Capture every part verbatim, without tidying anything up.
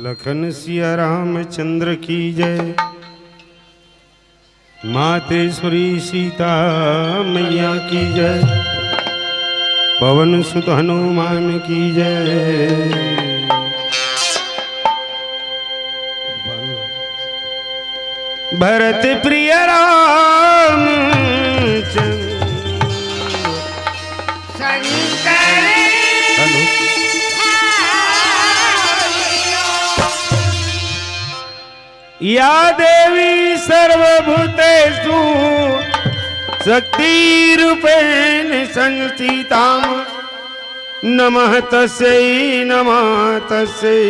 लखन सिया रामचंद्र की जय। मातेश्वरी सीता मैया की जय। पवन सुत हनुमान की जय। भरत प्रिय रामचंद्र। हेलो। या देवी सर्वभूतेषु शक्तिरूपेण संस्थिता। नमः तस्यै, नमः तस्यै,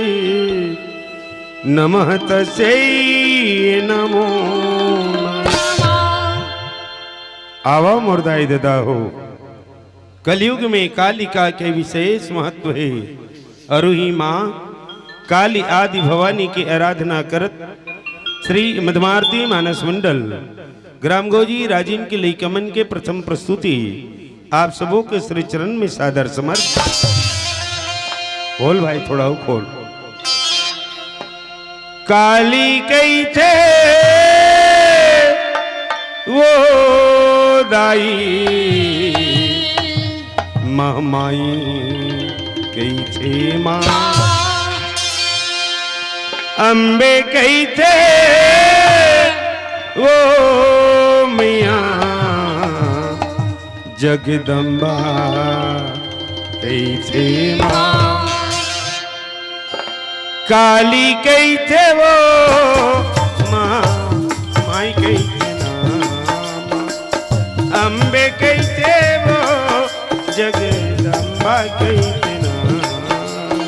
नमः तस्यै नमो नमः। आवा मोर दाई ददा हो, कलयुग में कालिका के विशेष महत्व हे। अरु ही माँ काली आदि भवानी की आराधना करत श्री मधमारती मानस मंडल ग्राम गोजी राजिम के लइकमन के प्रथम प्रस्तुति आप सबों के श्री चरण में सादर समर्पित। खोल भाई, थोड़ा अउ खोल। काली कहिथे वो दाई, महमाई कहिथे माँ। अम्बे कहिथे वो मैया, जगदम्बा कहिथे माँ। काली कहिथे वो माँ, माई कहिथे ना माँ। अम्बे कहिथे वो, जगदम्बा कहिथे ना।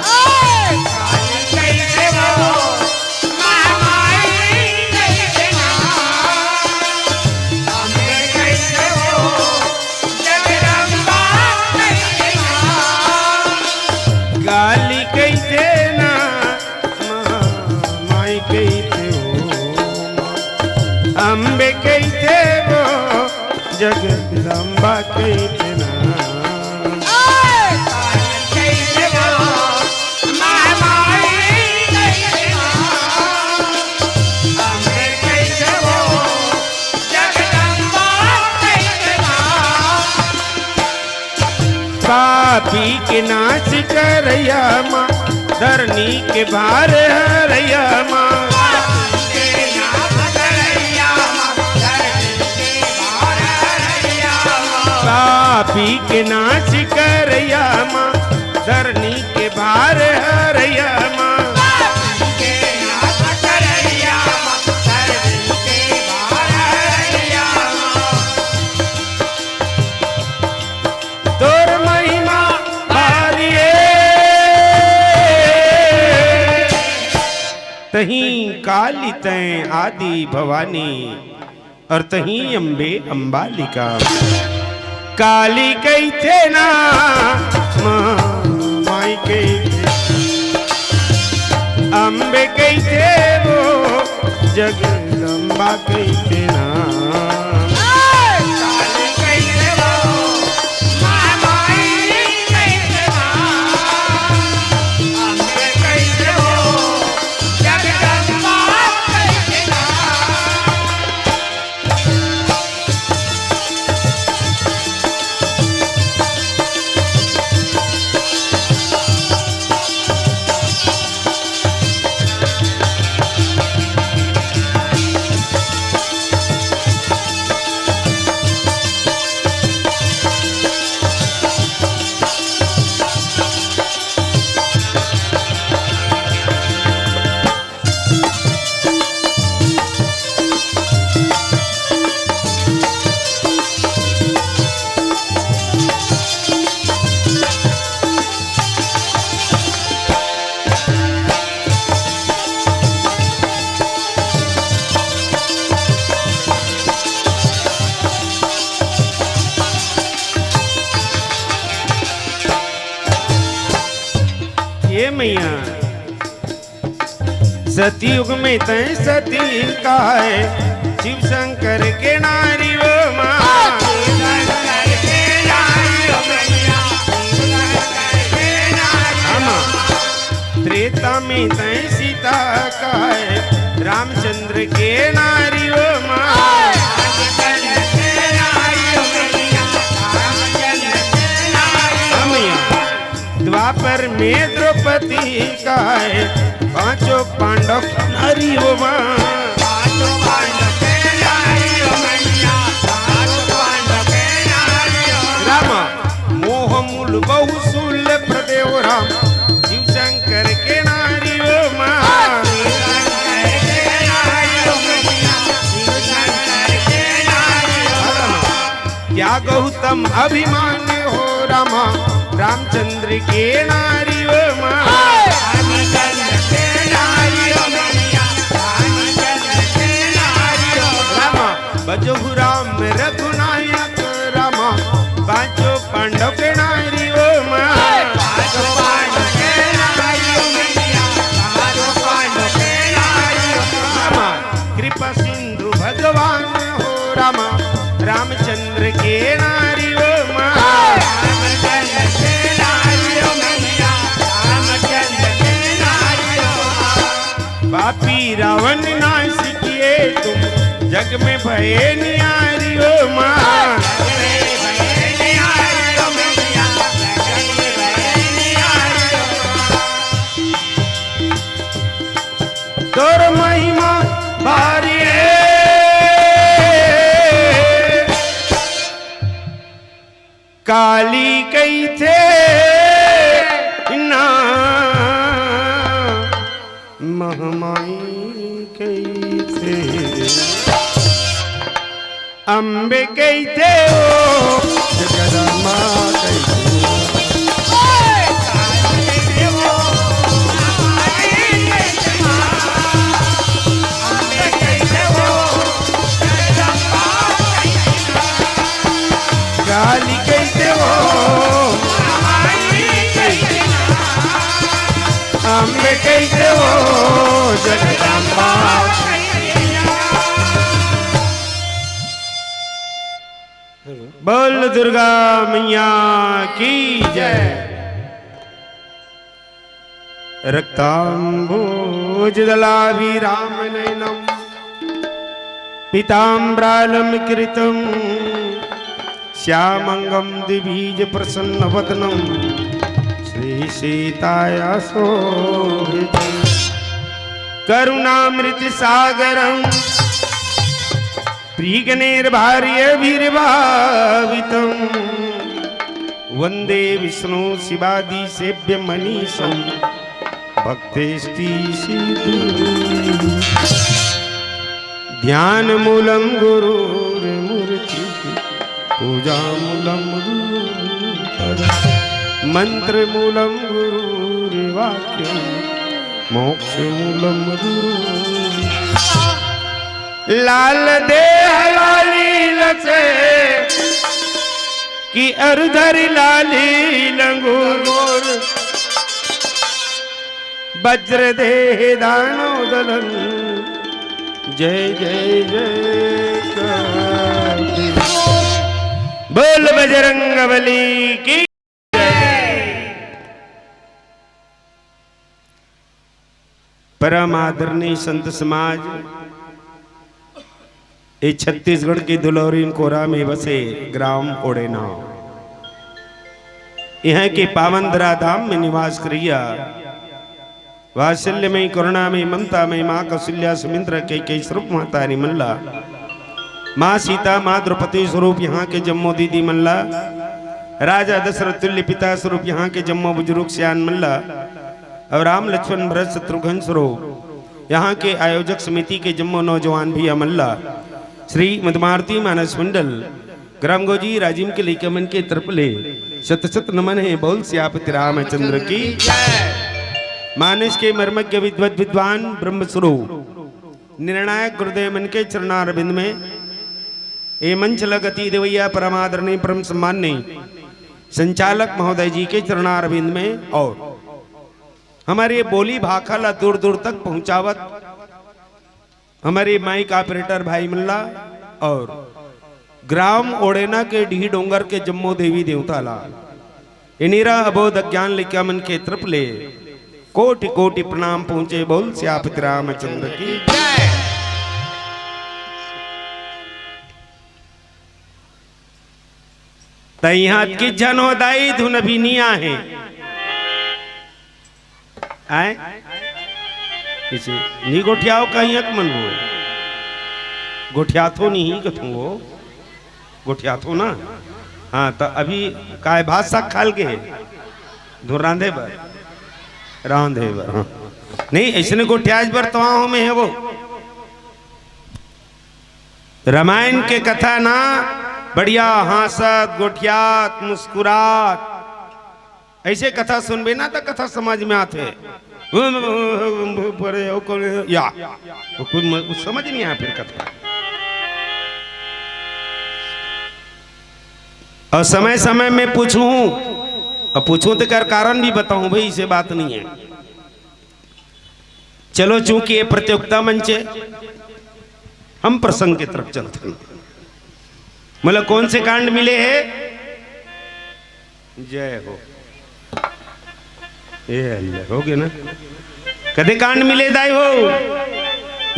काली कहिथे वो, माँ माई कहिथे ना। अम्बे कहिथे वो, जगदम्बा कहिथे ना। काली कहिथे ना, माँ माई कहिथे वो, अम्बे कहिथे वो, जगदम्बा कहिथे ना। पापी के नाश करैया माँ, धरनी के भार हरैया माँ। पापी के नाश करैया माँ, धरनी के भार हरैया माँ। तोर महिमा भारी हे। तहीं काली तैं आदि भवानी, अउ तहीं अम्बे अम्बालिका। काली कहिथे ना, माँ माई कहिथे। अम्बे कहिथे वो, जगदम्बा कहिथे ना। ये मैया, सतयुग में तैं सती कहाय, शिव शंकर के नारी वो माँ। हाँ माँ। त्रेता में तैं सीता कहे रामचंद्र के नारी ओ माँ। हम यहाँ द्वापर में द्रौपदी कहे पांचों पांडव के नारी ओ माँ। रामा मोह मूल बहु शूल प्रदेव राम शिव शंकर के नारी ओ माँ। क्या गौतम अभिमान हो रामा रामचंद्र के नारी ओ माँ। रामा बजहु राम रघुनायक रामा पांचों पांडव के नारी ओ माँ। रामा कृपा सिंधु भगवान हो रामा रामचंद्र के नारी ओ माँ। पापी रावण नाश किए तुम जग में भये न्यारी ओ माँ। तोर महिमा भारी रे। काली कहिथे ना, महामाई कहिथे, अम्बे कहिथे ओ, जगदम्बा कहिथे। काली कहिथे ओ, अम्बे कहिथे ओ, जगदम्बा। बोल दुर्गा मैया की जय। रक्ताम्भोजदलाभिरामनयनं पीताम्बरालंकृतं श्यामांगं द्विभीजप्रसन्नवदनं श्रीसीताया शोभितं करुणामृतसागरं प्रियगणैर्भार्यभिर्भावितं वन्दे विष्णुशिवादिसेव्यमनीशं भक्तेष्टिसिद्धि। ध्यानमूलं गुरोर्मूर्ति पूजामूलं गुरोर्पदं मन्त्रमूलं गुरोर्वाक्यं मोक्षमूलं गुरोर्। लाल देह लाली लचे कि अरु धरि लाली लंगूर। वज्र देह दानव दलन जय जय जय। बोल बजरंग बली की। परम आदरणीय संत समाज, ये छत्तीसगढ़ के दुलौरी कोरा में बसे ग्राम ओड़ेना, यहाँ के पावन धरा धाम में निवास करिया वात्सल्य में, करुणा में, ममता में माँ कौशल्या, सुमित्रा, कैकेयी स्वरूप महतारी मन ला, माँ सीता, माँ द्रौपदी स्वरूप यहाँ के जम्मो दीदी मन ला, राजा दशरथ तुल्य पिता स्वरूप यहाँ के जम्मो बुजुर्ग सियान मन ला, अउ राम लक्ष्मण भरत शत्रुघ्न स्वरूप यहाँ के आयोजक समिति के जम्मो नौजवान भैया मन ला, श्री मधुमारती मानस मंडल ग्राम गोजी राजिम के लइका मन के तरफ ले शत शत नमन हे। बोल सियापति रामचंद्र की। मानस के मर्मज्ञ विद्वत विद्वान ब्रह्म स्वरूप निर्णायक गुरुदेव मन के चरणारविंद में ए मंच ल गति देवैया परम आदरणीय परम सम्माननीय संचालक महोदय जी के चरणारविंद में और हमर ये बोली भाखा ला दूर दूर तक पहुंचावत हमर ये माइक ऑपरेटर भाई मन ला और ग्राम ओड़ेना के डीह डोंगर के जम्मो देवी देवता ला, इनीरा अबोध अज्ञान लइका मन के तरफ ले कोटि कोटि प्रणाम पहुंचे, बोल सियापति रामचंद्र की जय। त इहां की झन हो दाई, धुन अभी नी आहे। आय? किसे नी गोठियाव कहियक मन हो। गोठियाथो नहीं कथूं हो। गोठियाथो ना। हां, त अभी काय भात साग खाल के हे? धुन रांधे बर। रांधे बर, हां। नहीं, अइसने गोठियाज बर तो आंव में हे वो। रामायण के कथा ना, बढ़िया हांसत, गोठियात, मुस्कुरात, अइसे कथा सुनबे ना, त कथा समझ में आथे। परे ओ कोन या, ओ कोई म-, कुछ समझ नहीं आया फिर कथा। अउ समय-समय में पूछूं, अउ पूछूं तेकर कारण भी बताहूं भाई, अइसे बात नहीं है। चलो, चूंकि ये प्रतियोगिता मंच हे, हम प्रसंग के तरफ चलथन। मोला कोन से कांड मिले हे? जय हो। ए अल्लाह, हो गे ना? कते कांड मिले दाई हो?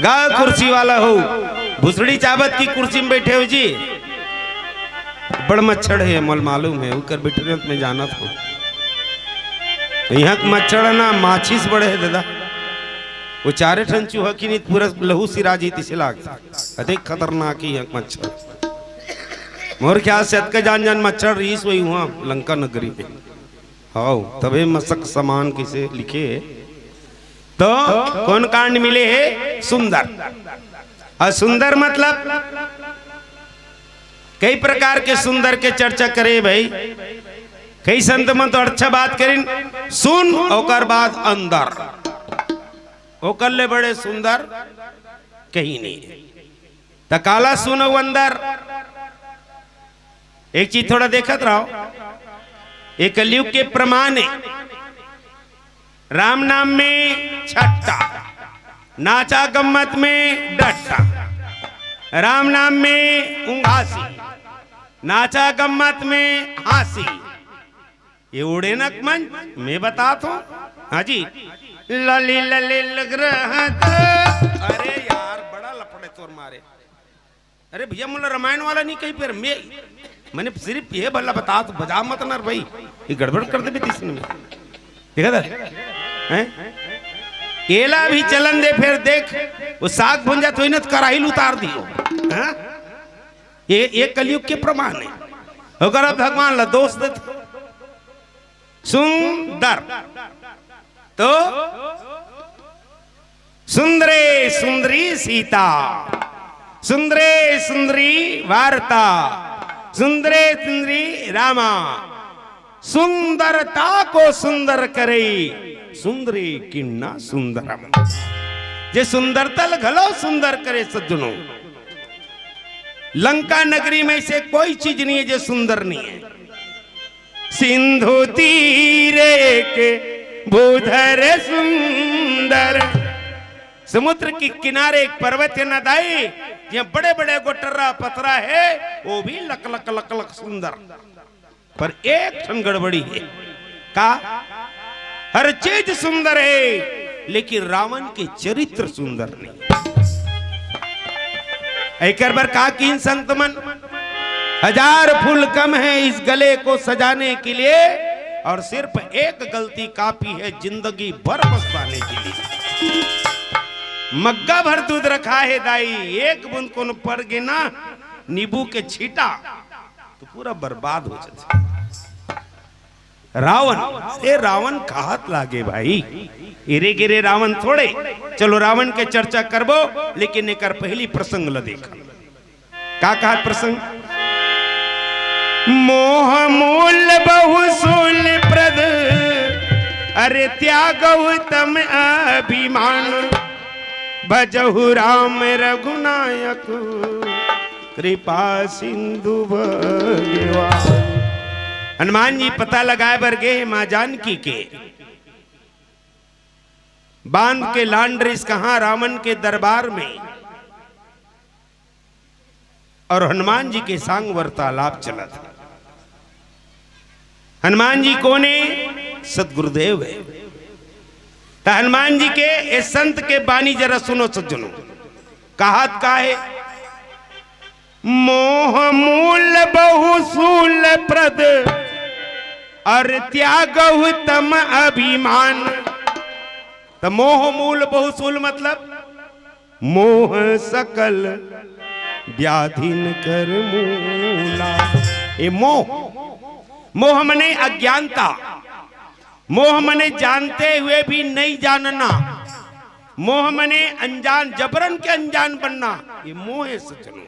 गा कुर्सी वाला हो, भुसड़ी चाबत की कुर्सी में बइठे हो जी। बड़ मच्छर हे, मोला मालूम हे, ओकर बइठे रहे त मैं जानत हों। इहां के मच्छर ना, माछी से बड़े हे दादा। ओ चारे ठन चूहा किनी त पूरा लहू सिरा जही तइसे लागथे। अतेक खतरनाक हे इहां के मच्छर। मोर ख्याल से अतका जान जान मच्छर रहिस होही उहां लंका नगरी में। हव, तभे मसक समान कइसे लिखे हे। त कोन कांड मिले हे? सुंदर। अउ सुंदर मतलब कई प्रकार के सुंदर के चर्चा करे भाई। कई संत मन तो अच्छा बात करिन, सुन ओकर बाद अंदर, ओकर ले बड़े सुंदर कहीं नहीं हे। त काला सुन अउ अंदर, एक चीज थोड़ा देखत रहो, ये कलयुग के प्रमाण हे। राम नाम में छट्टा, नाचा गम्मत में डट्टा, राम नाम में उंघासी, नाचा गम्मत में हांसी। ये उड़े नक मंच, मैं बतात हों। हां जी, लली लली लग रहा था। अरे यार, बड़ा लफड़े तोर मारे। अरे भइया, मोला रामायण वाला नहीं कही, फेर मैं, मैंने सिर्फ ये भला बतात हों, बजा मत ना रे भाई, ये गड़बड़ कर देबे तीसरे में। देखा था? हैं? एला भी चलन दे, फेर देख, वो साग भुंजा तो इन्हें कराही ल उतार दियो। हां? ये, ये कलयुग के प्रमाण हे। ओकर बाद भगवान ला दोष देथे। सुंदर। तो सुंदरे सुंदरी सीता, सुंदरे सुंदरी वार्ता, सुंदरे सुंदरी रामा। सुंदरता को सुंदर करे, सुंदरी किन्ना सुंदरम। जे सुंदरता ल घलो सुंदर करे सज्जनों, लंका नगरी में अइसे कोई चीज नहीं हे जे सुंदर नहीं हे। सिंधु तीर एक भूधर सुंदर। समुद्र के किनारे एक पर्वत हे ना दाई, जिहां बड़े-बड़े गोटर्रा पथरा हे, वो भी लक लक लक लक सुंदर। पर एक ठन गड़बड़ी हे। का? हर चीज सुंदर हे, लेकिन रावण के चरित्र सुंदर नहीं। एकर बर का किहिन संत मन? हजार फूल कम है इस गले को सजाने के लिए, और सिर्फ एक गलती काफी है जिंदगी भर पछताने के लिए। मग्गा भर दूध रखा है दाई, एक बूंद कोनो पर गे ना, नींबू के छींटा, तो पूरा बर्बाद हो जाथे। रावण, ए रावण कहत लागे भाई, एरे गिरे रावण थोड़े। चलो रावण के चर्चा करबो, लेकिन एकर पहिली प्रसंग ल देख। का कहत प्रसंग? मोह मूल बहु सूल प्रद, अरे त्यागहु तम अभिमान। भजहु राम रघुनायक, कृपा सिंधु भगवान। हनुमान जी पता लगाए बर गे माँ जानकी के, बांध के लांड्रिस कहाँ रावण के दरबार में, और हनुमान जी के संग वार्तालाप चलत हे। हनुमान जी कोने? सतगुरुदेव हे। त हनुमान जी के ए संत के बानी जरा सुनो सज्जनो। कहत का हे? मोह मूल बहु सूल प्रद, अर त्यागहु तम अभिमान। त मोह मूल बहु सूल मतलब मोह सकल व्याधिन कर मूला। ए मोह, मोह मने अज्ञानता, मोह मने जानते हुए भी नहीं जानना, मोह मने अनजान, जबरन के अनजान बनना, ये मोह हे सज्जनों।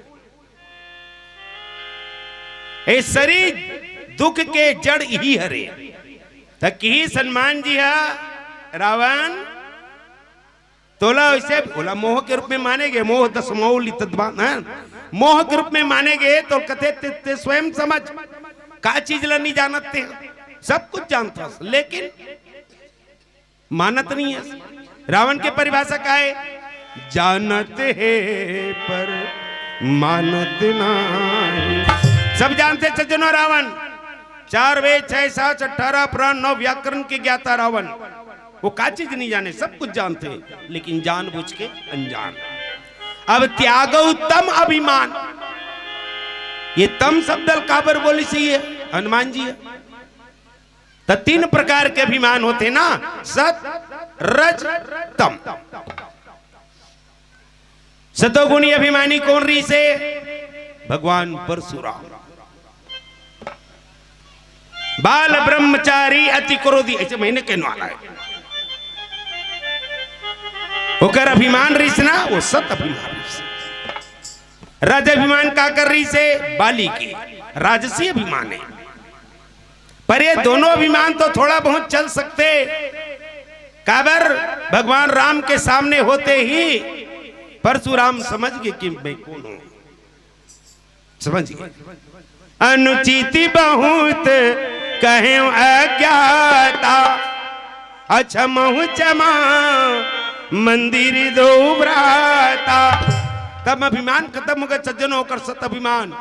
ए शरीर दुख के जड़ इही हरे। त किहिस हनुमान जी हा, रावण तोला वैसे ओला मोह के रूप में माने गे, मोह दसमौल इतद्वान, हैं? मोह के रूप में माने गे तो कथे ते, ते स्वयं समझ, का चीज ला नहीं जानत ते, सब कुछ जानत हस, लेकिन मानत नहीं है। रावण के परिभाषा का है? जानत हे पर मानत नाही। सब जानते सज्जनों, रावण चार वेद, छह शास्त्र, अठारह पुराण, नौ व्याकरण के ज्ञाता रावण। वो का चीज नहीं जाने, सब कुछ जानते, लेकिन जानबूझ के अनजान। अब त्यागहु तम अभिमान, ये तम शब्द ल काबर बोलिस हे हनुमान जी? त तीन प्रकार के अभिमान होथे ना, सत, रज, तम। सतोगुणी अभिमानी कोन रिहिस हे? भगवान परशुराम। बाल ब्रह्मचारी अति क्रोधी, ऐसे महीने कहने वाला है। ओकर अभिमान रिहिस ना, वो सत अभिमान रिहिस। रज अभिमान काकर रिहिस हे? बाली के। राजसी अभिमान है। पर ये दोनों अभिमान तो थोड़ा बहुत चल सकते। काबर? भगवान राम के सामने होते ही परशुराम समझ गे कि मैं कोन हूं। समझ गे? अनुचित बहुत कहें अज्ञाता, अछमहु क्षमा मंदिर दो भ्राता। तब अभिमान खत्म हो गया सज्जनों, ओकर सत अभिमान।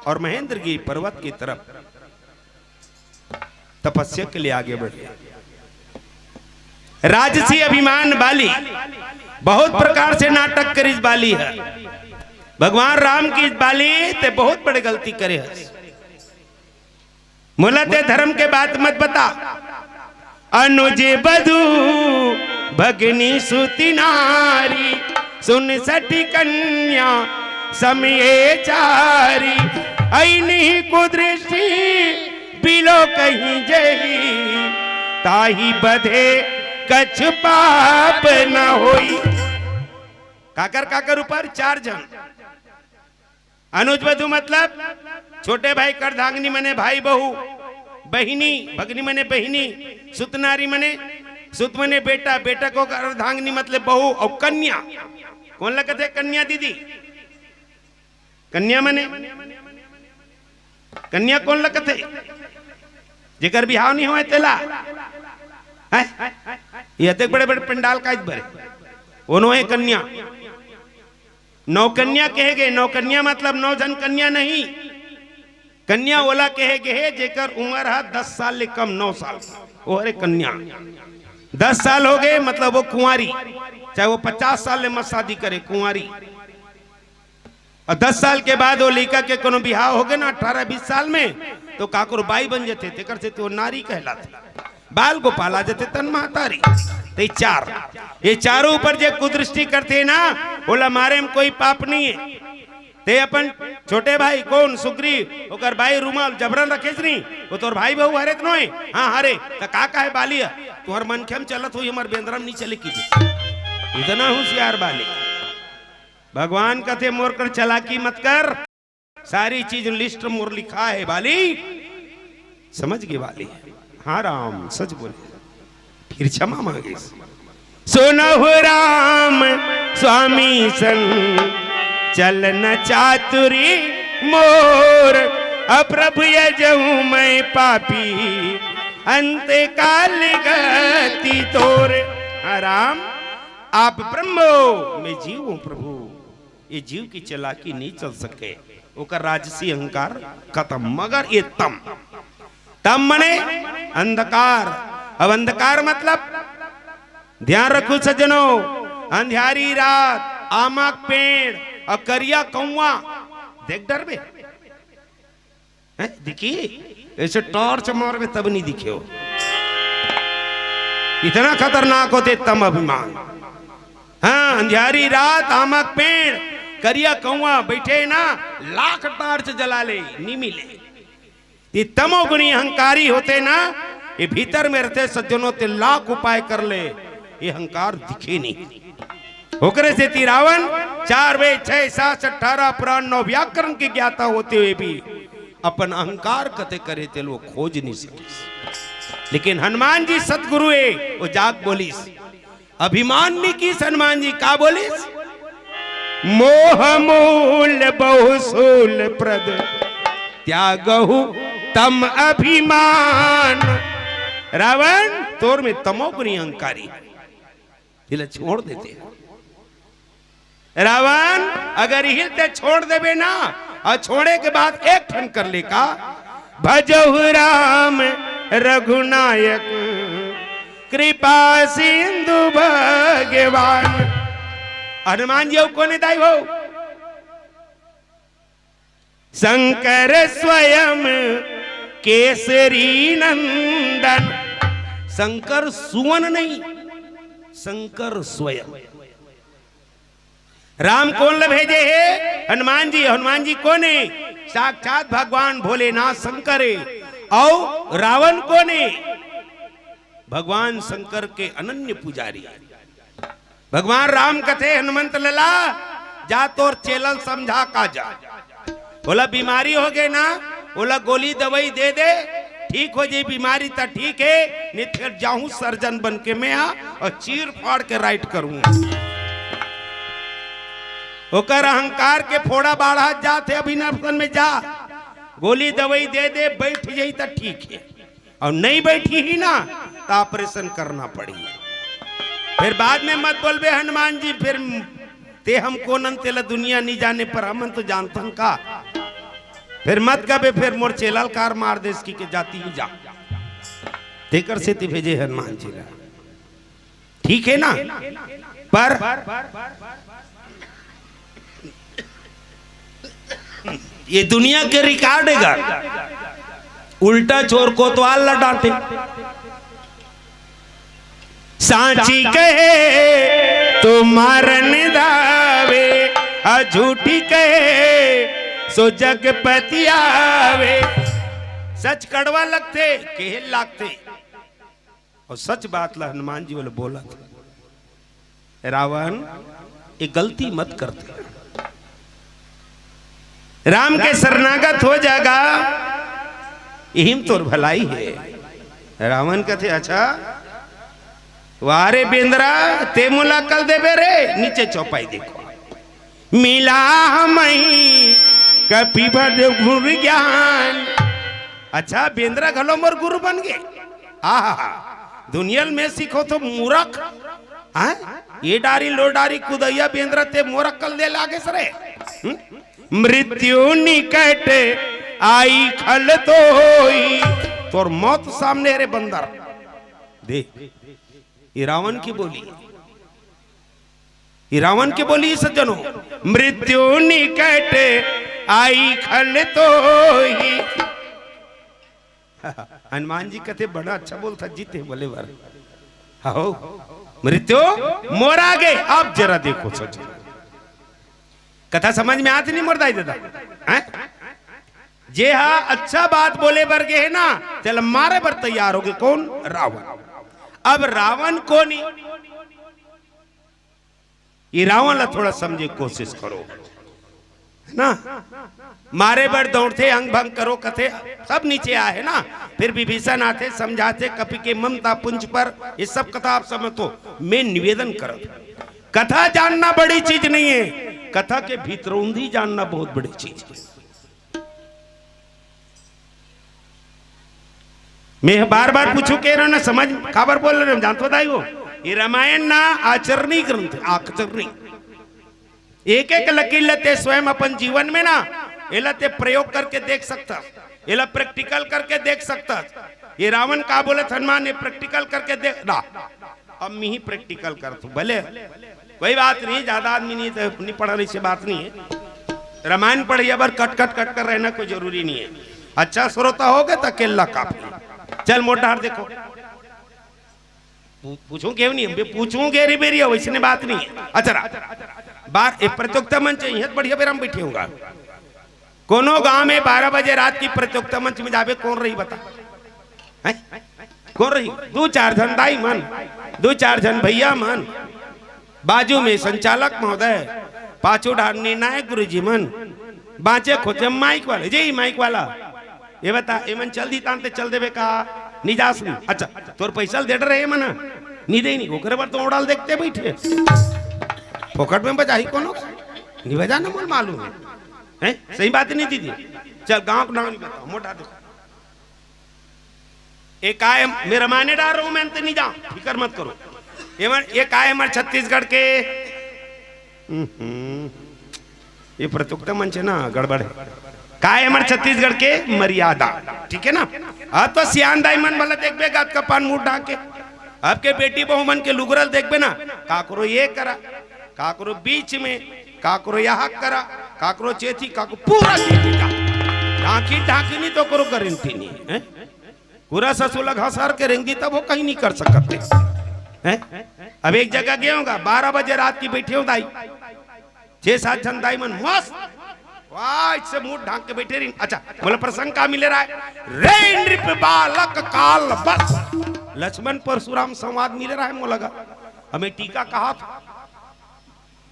और महेंद्र गिरी पर्वत की तरफ तपस्या के लिए आगे बढ़े। राजसी अभिमान बाली, बहुत प्रकार से नाटक करिस बाली ह। भगवान राम की बाली ते बहुत बड़े गलती करे हस। मोला ते धर्म के बात मत बता। अनुज बधु भगनी सुति नारी, सुन सठी कन्या सम ए चारी। अइनी कुदृष्टि बिलो कहीं जही, ताहि बधे कछु पाप न होई। काकर काकर ऊपर? चार झन। अनुज बधु मतलब छोटे भाई के अर्धांगिनी मने भाई बहू, बहिनी, भगनी मने बहिनी, सुतनारी मने, सुत मने बेटा, बेटा के अर्धांगिनी मतलब बहू, अउ कन्या। कोन ला कथे कन्या दीदी? कन्या मने, कन्या कोन ला कथे? जेकर बिहाव नहीं होय तेला। हैं? ये अतेक बड़े बड़े पंडाल काहेच भरे, ओनो हे कन्या। नौ कन्या कहे गे, नौ कन्या मतलब नौ झन कन्या नहीं। कन्या ओला कहे गे हे जेकर उमर ह दस साल ले कम, नौ साल, वो हरे कन्या। दस साल हो गे मतलब वो कुंवारी, चाहे वो पचास साल ले मत शादी करे, कुंवारी। अउ दस साल के बाद वो लइका के कोनो बिहाव हो गे ना, अठारह बीस साल में, तो काकरो बाई बन जथे, तेकर से तो नारी कहलाथे। बाल गोपाल आ जथे तन महतारी। ते चार, ये चारों ऊपर जे कुदृष्टि करथे ना, ओला मारे में कोई पाप नहीं है। ते अपन छोटे भाई कोन सुग्रीव, ओकर बाई रूमाल जबरन रखेस नहीं, वो तोर भाई बहू हरे त नोय? हाँ हरे। त का काहे बाली ह? तुहर मनखे में चलत होही, हमर बेंदरा में नहीं चले की। इतना होशियार बाली। भगवान कथे मोर कर चालाकी मत कर, सारी चीज लिस्ट मोर लिखा है बाली। समझ गे बाली? हाँ राम सच बोले। फिर क्षमा मांगे। सुनहु राम स्वामी सन चलन चातुरी मोर, अप्रभु यजहु मैं पापी अंत काल गति तोर। हाँ राम, आप ब्रह्म हो, मैं जीव हूँ प्रभु। ये जीव की चालाकी नहीं चल सके, ओकर राजसी अहंकार खत्म। मगर ये तम, तम मने अंधकार। अब अंधकार मतलब ध्यान रखो सज्जनों, अंधियारी रात, आमा के पेड़ अउ करिया कौआ देख डरबे। हैं? दिखी? ऐसे टॉर्च मारबे तब नहीं दिखे हो। इतना खतरनाक होथे तम अभिमान। हाँ, अंधियारी रात, आमा के पेड़, करिया कौआ बइठे ना, लाख टॉर्च जला ले, नहीं मिले। ये तमोगुणी अहंकारी होथे ना, ये भीतर में रहिथे सज्जनों, ते लाख उपाय कर ले, ये अहंकार दिखे नहीं। ओकरे सेती रावण चार वेद, छह शास्त्र, अठारह पुराण, नौ व्याकरण के ज्ञाता होते हुए भी अपन अहंकार कथे करे ते लोग खोज नहीं सकिस। लेकिन हनुमान जी सतगुरु हे, वो जाके बोलिस, अभिमान नहीं किस हनुमान जी, का बोलिस? मोह मूल बहुशूल प्रद त्यागहु तम अभिमान। रावण, तोर में तमोगुणी अहंकारी, इला छोड़ देते हैं। रावण, अगर इहिल ते छोड़ देबे ना, अउ छोड़े के बाद एक ठन कर ले का, भजहु राम रघुनायक कृपा सिंधु भगवान। हनुमान जी अउ कोने दाई हो? शंकर स्वयं केसरी नंदन। शंकर सुवन नहीं, शंकर स्वयं। राम कोन ल भेजे हे? हनुमान जी। हनुमान जी कोन हे? साक्षात भगवान भोलेनाथ शंकर हे। अउ रावण कोन हे? भगवान शंकर के अनन्य पुजारी। भगवान राम कथे हनुमंत लला, जा तोर चेला ल समझा का जा, ओला बीमारी हो गे ना, ओला गोली दवाई दे दे, ठीक हो जाई बीमारी त ठीक हे, नहीं त फेर जाहूं सर्जन बन के मैं हा अउ चीर फाड़ के राइट करूं। ओकर अहंकार के फोड़ा बाढ़त जात हे, अभिनंदन में जा, गोली दवाई दे दे, बइठ जाई त ठीक हे, अउ नहीं बइठही ना त ऑपरेशन करना पड़ही। फेर बाद में मत बोलबे हनुमान जी, फेर ते हम कोन अन तेला दुनिया नहीं जाने पर हमन तो जानथन का। फेर मत कबे फेर मोर चेला ल कार मार देस कहिके जाती ही जा। तेकर सेती भेजे हनुमान जी ला। ठीक हे ना? पर ये दुनिया के रिकॉर्ड हे गा, उल्टा चोर कोतवाल ला डांटे। सांची कहे तो मारन दावे, अउ झूठी कहे सो जगपति आवे। सच कड़वा लगथे, कहे ल लागथे। अउ सच बात ला हनुमान जी बोले बोलत हे, रावण, ये गलती मत करते। राम के शरणागत हो जागा, इही म तोर भलाई हे। रावण कथे, अच्छा, वाह रे बेंदरा, ते मोला अकल देबे रे, नीचे चौपाई देखो। मिला हमही कपिबध गुरु ज्ञान। अच्छा, बेंदरा घलो मोर गुरु बन गे। आहा, दुनिया ल मैं सीखोथों मूरख। हाँ? ये डारी लो डारी कुदइया बेंदरा ते मोर अकल दे लागेस रे। हम्म? मृत्यु निकट आई खल तोई। तोर मौत सामने रे बंदर। देख, ये रावण के बोली। ये रावण के बोली सज्जनों, मृत्यु निकट आई खल तोई। हनुमान जी कथे, बड़ा अच्छा बोलथा जी ते बोले बर। हो, मृत्यु मोर आगे, अब जरा देखो सज्जनों। कथा समझ में आत नहीं मोर दाई ददा? हैं? जे हा अच्छा बात बोले बर गे हे ना, तेला मारे बर तैयार हो गे। कोन? रावण। अब रावण कोन हे? ये रावण ला थोड़ा समझे के कोशिश करो, है ना? मारे बर दौड़थे, अंग भंग करो कथे, सब नीचे आहे ना। फिर विभीषण आथे, समझाथे, कपि के ममता पुंज पर, ये सब कथा आप समझो। मैं निवेदन करत, कथा जानना बड़ी चीज नहीं है, कथा के भीतरौंधी जानना बहुत बड़ी चीज है। मैं बार बार पूछूं कह रहा ना, समझ काबर बोल रहे हो, जानत बताई हो? ये रामायण ना आचरणी ग्रंथ, आचरणी। एक एक लकीर ल ते स्वयं अपन जीवन में ना, एला ते प्रयोग करके देख सकता, एला प्रैक्टिकल करके देख सकता। ये रावण का बोले हनुमान, ये प्रैक्टिकल करके देख ना। अब मैं ही प्रैक्टिकल करत हूँ, भले कोई बात नहीं, ज्यादा आदमी नहीं तो नहीं पढ़ा, ऐसे बात नहीं है। रामायण पढ़िया बर कट कट कट कर रहना कोई जरूरी नहीं है। अच्छा श्रोता होगे तो अकेला काफी। चल मोर डार देखो। पू-, पूछूं क्यों नहीं, मैं पूछूं गेरी बेरी हो, इसने बात नहीं है। अच्छा रहा। बार एक प्रतियोगिता मंच है, यहाँ बढ़िया बेरा में बैठे होगा। कोनो गांव में बारह बजे रात की प्रतियोगिता मंच में जाबे, कौन रही बता? हैं? कौन रही? दू चार झन दाई मन, दू चार झन भैया मन, बाजू में संचालक महोदय, पाछू डार निर्णायक गुरुजी मन, बाँचे खोचे माइक वाले, जी माइक वाला, ये बता, एमन चल दी तान ते चल देबे का? निजास में। अच्छा, तोर पैसा ल दे रहे मन, नी दे नी, ओकरे बर तो ओड़ाल देखते बैठे। फोकट में बजाही कोनो, नी बजाना मोल मालूम है। हैं? सही बात नहीं दीदी। चल गांव का नाम नहीं बताओ, मोटा देखो। ए काय मेरा माने डार रहूं मैं, अंत नहीं जाऊं, फिकर मत करो। ये मन, ये काय हमारे छत्तीसगढ़ के, हम्म, ये प्रतियोगिता मंच है ना, गड़बड़ है। काय हमारे छत्तीसगढ़ के मर्यादा, ठीक है ना? अब तो सियान दाई मन भला देखबे, गात का पान मुंह ढाके। अब के बेटी बहू मन के लुगरल देखबे ना, काकरो ये करा, काकरो बीच में, काकरो यहाँ करा, काकरो चेथी, काकरो पूरा चेथी का। ढांकी, ढांकी नहीं तो करो गारंटी नहीं है। पूरा ससुर ला घसर के रेंग दी तब वो कहीं नहीं कर सकते हैं। अब एक जगह गए होगा, बारह बजे रात की बैठे हो दाई, छह सात झन दाई मन मस्त, वाह, इससे मुंह ढांक के बैठे रही। अच्छा, बोला प्रसंग का मिले रहा है? रे नृप बालक काल बस, लक्ष्मण परशुराम संवाद मिले रहा है मोला गा। हमें टीका कहा था।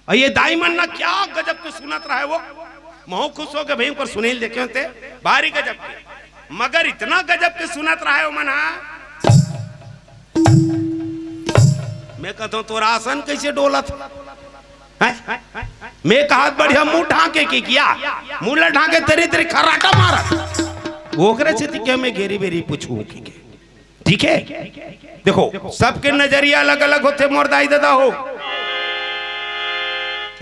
अउ ये दाई मन ना क्या गजब के सुनत रहे वो, महू खुश हो गए भाई, ऊपर सुनील देखे होते, भारी गजब के, मगर इतना गजब के सुनत रहे वो मन हा। मैं कहता हूँ तोर आसन कैसे डोलत है? मैं कहा बढ़िया मुंह ढांके के किया, मुंह ला ढांके तेरी तेरी खर्राटा मारत, ओकरे से ती क्या मैं घेरी बेरी पूछूं कि के? ठीक है, देखो, सबके नजरिया अलग-अलग होथे, मोर दाई ददा हो।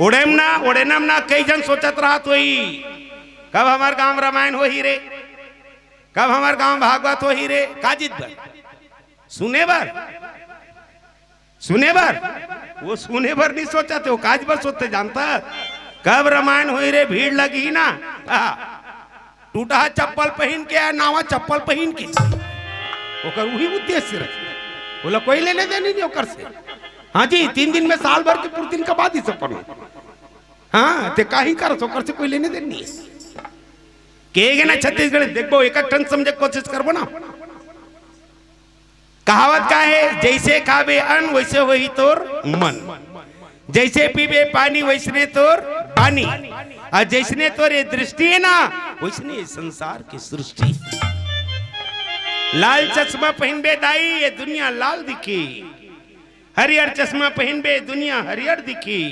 ओड़ेम ना, ओड़ेनम ना, कई झन सोचत रहत होही, "कब हमर गांव रामायण होही रे? कब हमर गांव भागवत होही रे?" काजित बर? सुने बर? सुने बर? वो सुने बर नहीं सोचत हे, वो काज बर सोचथे, जानता? कब रामायण होही रे, भीड़ लगही ना। हाँ। टूटहा चप्पल पहिन के या नावा चप्पल पहिन के, ओकर उही उद्देश्य रखे, ओला कोई लेने देने नहीं ओकर से। हाँ जी, तीन दिन में साल भर के पुरतिन का बात ही सब पढ़ो। हाँ, ते काही कर ओकर से कोई लेने देने नहीं है। कहेगे ना छत्तीसगढ़, देखबो एक ठन समझे कोशिश करबो ना। कहावत का है, जैसे खाबे अन्न वैसे होही तोर मन, जैसे पीबे पानी वैसने तोर बानी, अउ जैसने तोर ये दृष्टि है ना, वैसने ये संसार की सृष्टि। लाल चश्मा पहिनबे दाई, ये दुनिया लाल दिखी, हरियर चश्मा पहिनबे, दुनिया हरियर दिखी,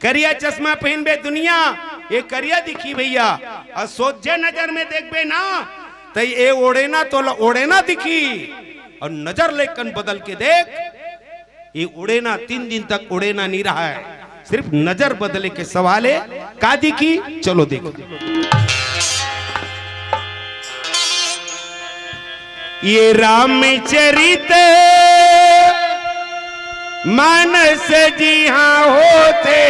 करिया चश्मा पहिनबे दुनिया, ये करिया दिखी भैया। अउ सोझे नजर में देखबे ना, त ये ओड़ेना तोला ओड़ेना दिखी। अउ नजर लेकन बदल के देख, ये ओड़ेना तीन दिन तक ओड़ेना नहीं रहा है, सिर्फ नजर बदले के सवाल है। का दिखी? चलो देखो। ये रामचरित मानस जिहाँ होथे।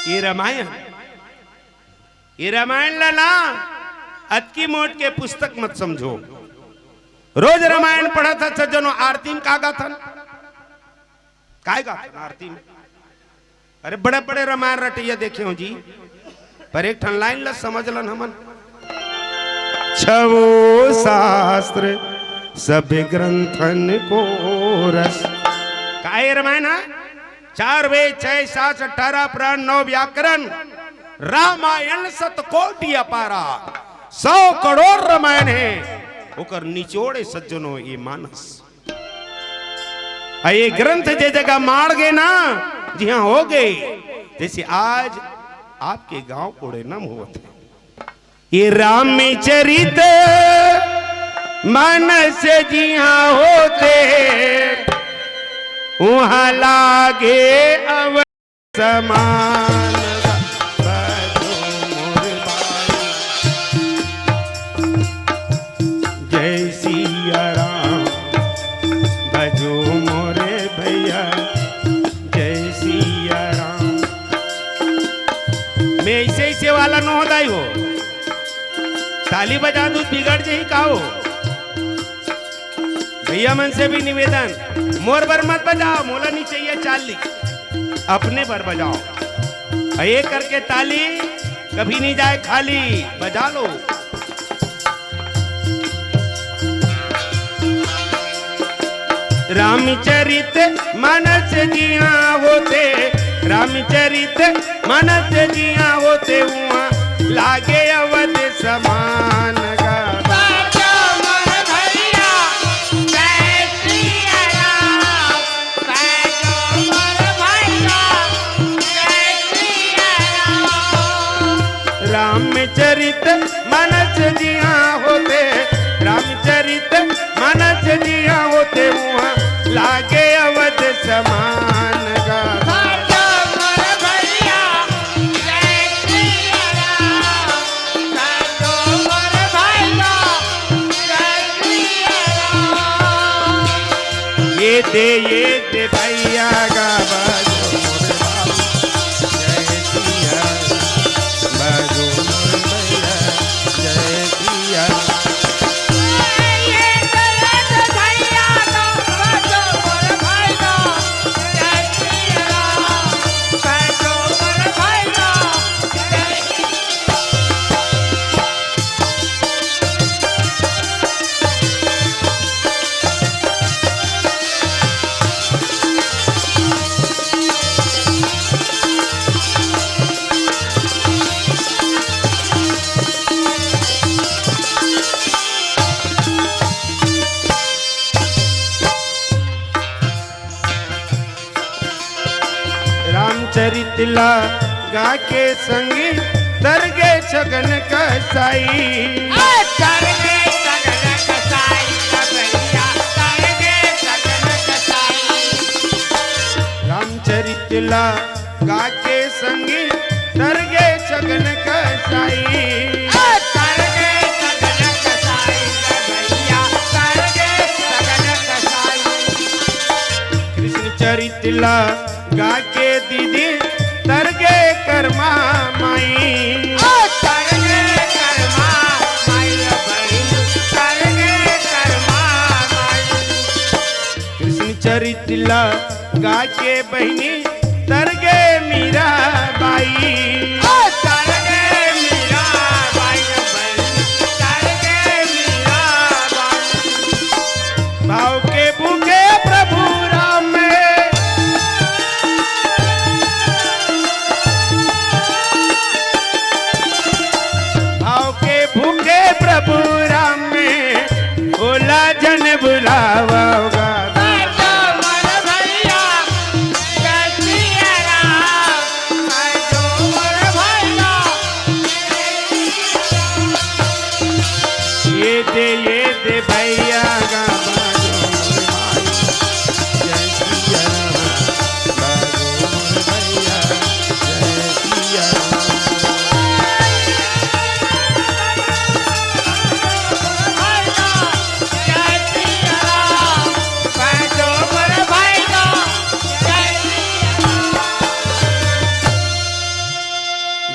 ये रामायण, ये रामायण ला ना अतकी मोट के पुस्तक मत समझो। रोज रामायण पढ़त हस सज्जनो, आरती में का गाथन? काय गाथन आरती में? अरे बड़े बड़े रामायण रटैया देखे हो जी, पर एक ठन लाइन ला समझ लन हमन। छवो शास्त्र सब ग्रंथन को रस। काय रामायण है? चार वेद, छह शास्त्र, अठारह पुराण, नौ व्याकरण, रामायण सत कोटि अपारा, सौ करोड़ रामायण है, ओकर निचोड़ ए सज्जनो ये मानस। अउ ये ग्रंथ जे जगह माड़ गे ना, जिहाँ हो गे, जैसे आज आपके गांव ओड़ेना में होवत है। ये रामचरित मानस जिहाँ होथे, उहाँ लागे अवध समान, बजो मोर भाई। जय सिया राम, बजो मोरे भैया, जय सिया राम। मैं ऐसे ऐसे वाला न हो दाई हो, ताली बजा दू, बिगड़ जाही का हो? भैया मन से भी निवेदन, मोर बर मत बजाओ, मोला नहीं चाहिए चाली, अपने बर बजाओ। अउ ये करके ताली कभी नहीं जाए खाली, बजा लो। रामचरित मानस जिहाँ होथे, रामचरित मानस जिहाँ होथे, उहाँ लागे अवध समान गा। बाजो मोर भैया, जय सिया राम। बाजो मोर भैया, जय सिया राम। रामचरित मानस जिहाँ होथे, रामचरित मानस जिहाँ होथे, उहाँ लागे अवध समान गा। बाजो मोर भैया, जय सिया राम। बाजो मोर भैया, जय सिया राम। ये दे, ये दे भैया गा, बाजो मोर बाबू, जय सिया, बाजो मोर भैया, जय सिया। रामचरित ला गा के संगी, तर गे सगन कसाई। ए, तर गे सगन कसाई, भैया, तर गे सगन कसाई। रामचरित ला गा के संगी, तर गे सगन कसाई। ए, तर गे सगन कसाई, भैया, तर गे सगन कसाई। कृष्ण चरित ला गा के दीदी, तर गे करमा माई। ओ तर गे करमा माई, बहिन, तर गे करमा माई। कृष्ण चरित ला गा के बहिनी, तर गे मीरा बाई। ओ तर गे मीरा बाई, बहिन, तर गे मीरा बाई। भाव के भूखे प्रभु राम में, भाव के भूखे प्रभु राम में, ओला जन बुलावा गा। बाजो मोर भैया, जय सिया राम। बाजो मोर भैया, ये दे, ये दे भैया गा, बाजो मोर भाई, जय सिया राम। बाजो मोर भैया, जय सिया राम।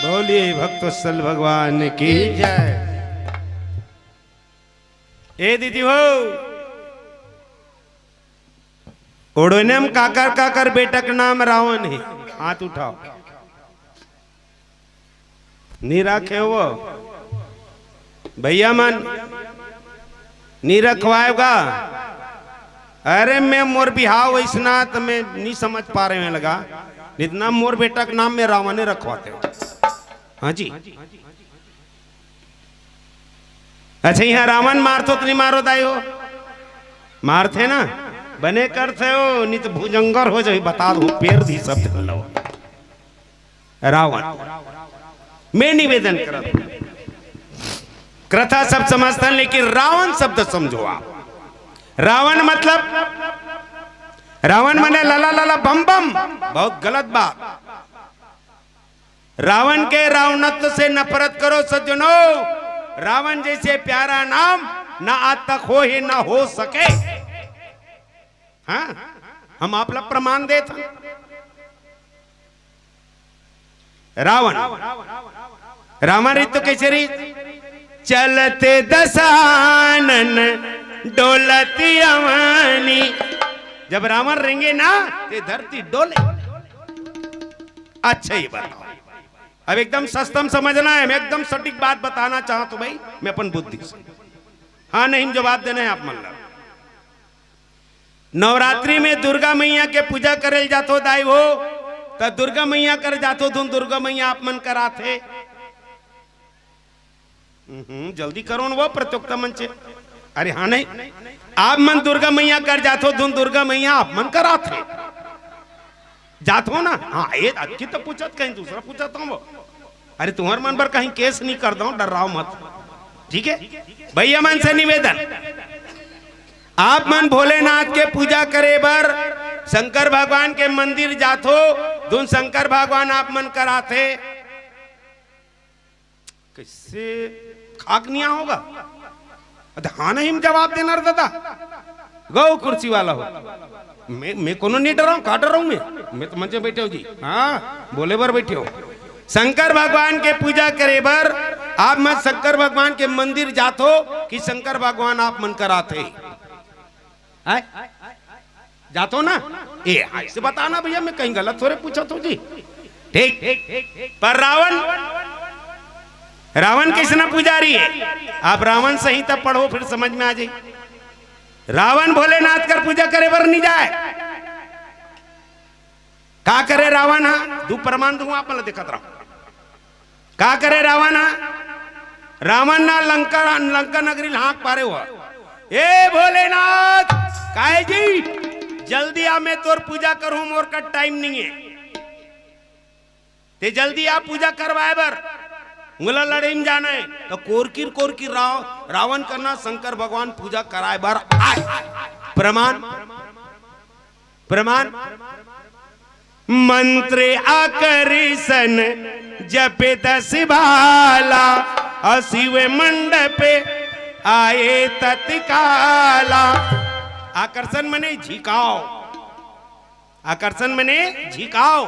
बोलिए भक्तवत्सल भगवान की जय। ए दीदी हो, ओड़ोने म काकर काकर बेटा के नाम रावण हे, हाथ उठाओ। नी रखे हो भैया मन, नी रखवाएगा। अरे मैं मोर बिहाव वैसना त मैं नी समझ पा रहे हैं लगा, नितना मोर बेटा के नाम में रावण रखवाते हो। हाँ जी। अच्छा, यहाँ रावण मारथो त नी मारो दाई हो? मारथे ना, बने करथे हो, नी त भुजंगर हो जाही, बता दो, पेर दी सब लो। रावण। मैं निवेदन करत हूँ, कथा सब समझथन, लेकिन रावण शब्द समझो आप। रावण मतलब रावण मने लला लला बम बम, बहुत गलत बात। रावण के रावणत्व से नफरत करो सज्जनों। रावण जैसे प्यारा नाम ना आज तक हो ही ना हो सके। हाँ, हम आप ला प्रमाण देत हन। रावण, रावण रही तो कैसे रही? चलते दसानन डोलती अवनी। जब रावण रेंगे ना, ते धरती डोले। अच्छा, ये बताओ, अब एकदम सस्तम समझना है, मैं एकदम सटीक बात बताना चाहता हूं भाई, मैं अपन बुद्धि से। हाँ, नहीं में जवाब देना है आप मन ला। नवरात्रि में दुर्गा मैया के पूजा करे ल जाथो दाई हो, त दुर्गा मैया कर जाथो धुन दुर्गा मैया आप मन कराथे। हम्म, जल्दी करो न वो प्रतियोगिता मंच। अरे हाँ, नहीं, आप मन दुर्गा मैया कर जाथो धुन दुर्गा मैया आप मन कराथे। जाथो ना? हाँ, ये अतकी तो पूछत, कहीं दूसरा पूछत हूँ वो। अरे, तुम्हर मन बर कहीं केस नहीं कर दो, डर्राव मत। ठीक है भैया, मन से निवेदन, आप मन भोलेनाथ के पूजा करे बर शंकर भगवान के मंदिर जाथो, धुन शंकर भगवान आप मन कराथे। कैसे खाक निया होगा? अरे हाँ, नहीं में जवाब देना रे दादा। गौ कुर्सी वाला हो, मैं, मैं कोनो नहीं डराऊं, का डराऊं मैं? मैं तो मंच में बैठे हो जी। हाँ, बोले बर बैठे हो। शंकर भगवान के पूजा करे बर आप मन शंकर भगवान के मंदिर जाथो कि शंकर भगवान आप मन कराथे? हैं? जाथो ना? ए, ऐसे बताना भैया, मैं कहीं गलत थोड़े पूछत हूँ जी। ठीक, पर रावण, रावण किसना पुजारी है? आप रावण संहिता पढ़ो, फिर समझ में आ जाए। रावण भोलेनाथ कर पूजा करे बर नहीं जाए। का करे रावण? हाँ, दू प्रमाण दूं आप मन ला, देखत रहो। का करे रावण? हाँ, रावण ना लंका, लंका नगरी ल हाँक पारे हुआ, ए भोलेनाथ, काहे जी, जल्दी आ, मैं तोर पूजा करूं, मोर का टाइम नहीं है। ते जल्दी आ पूजा करवाए बर, मोला लड़े में जाना है। तो कोरकिर कोरकिर राव-, रावण करना शंकर भगवान पूजा कराए बर आए। प्रमाण, प्रमाण, मंत्र आकर्षण जपे दस भाला, और शिव मंडप आए तत्काला। आकर्षण मने झिकाव, आकर्षण मने झिकाव।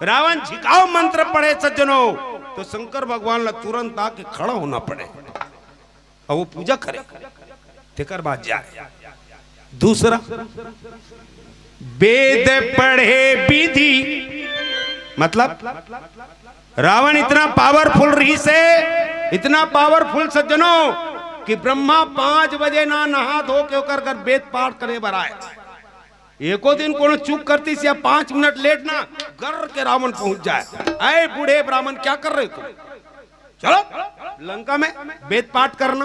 रावण झिकाव मंत्र पढ़े सज्जनों, तो शंकर भगवान ला तुरंत आके खड़ा होना पड़े। अउ वो पूजा करे, तेकर बाद जाए। दूसरा, वेद पढ़े विधि, मतलब रावण इतना पावरफुल रहिसे, इतना पावरफुल सज्जनों, कि ब्रह्मा पाँच बजे ना नहा धो के ओकर घर वेद पाठ करे बर आए। एको दिन कोनो चूक करतिस या पाँच मिनट लेट ना, गर के रावण पहुंच जाए। अय बूढ़े ब्राह्मण, क्या कर रहे हो तुम? चलो लंका में वेद पाठ करना।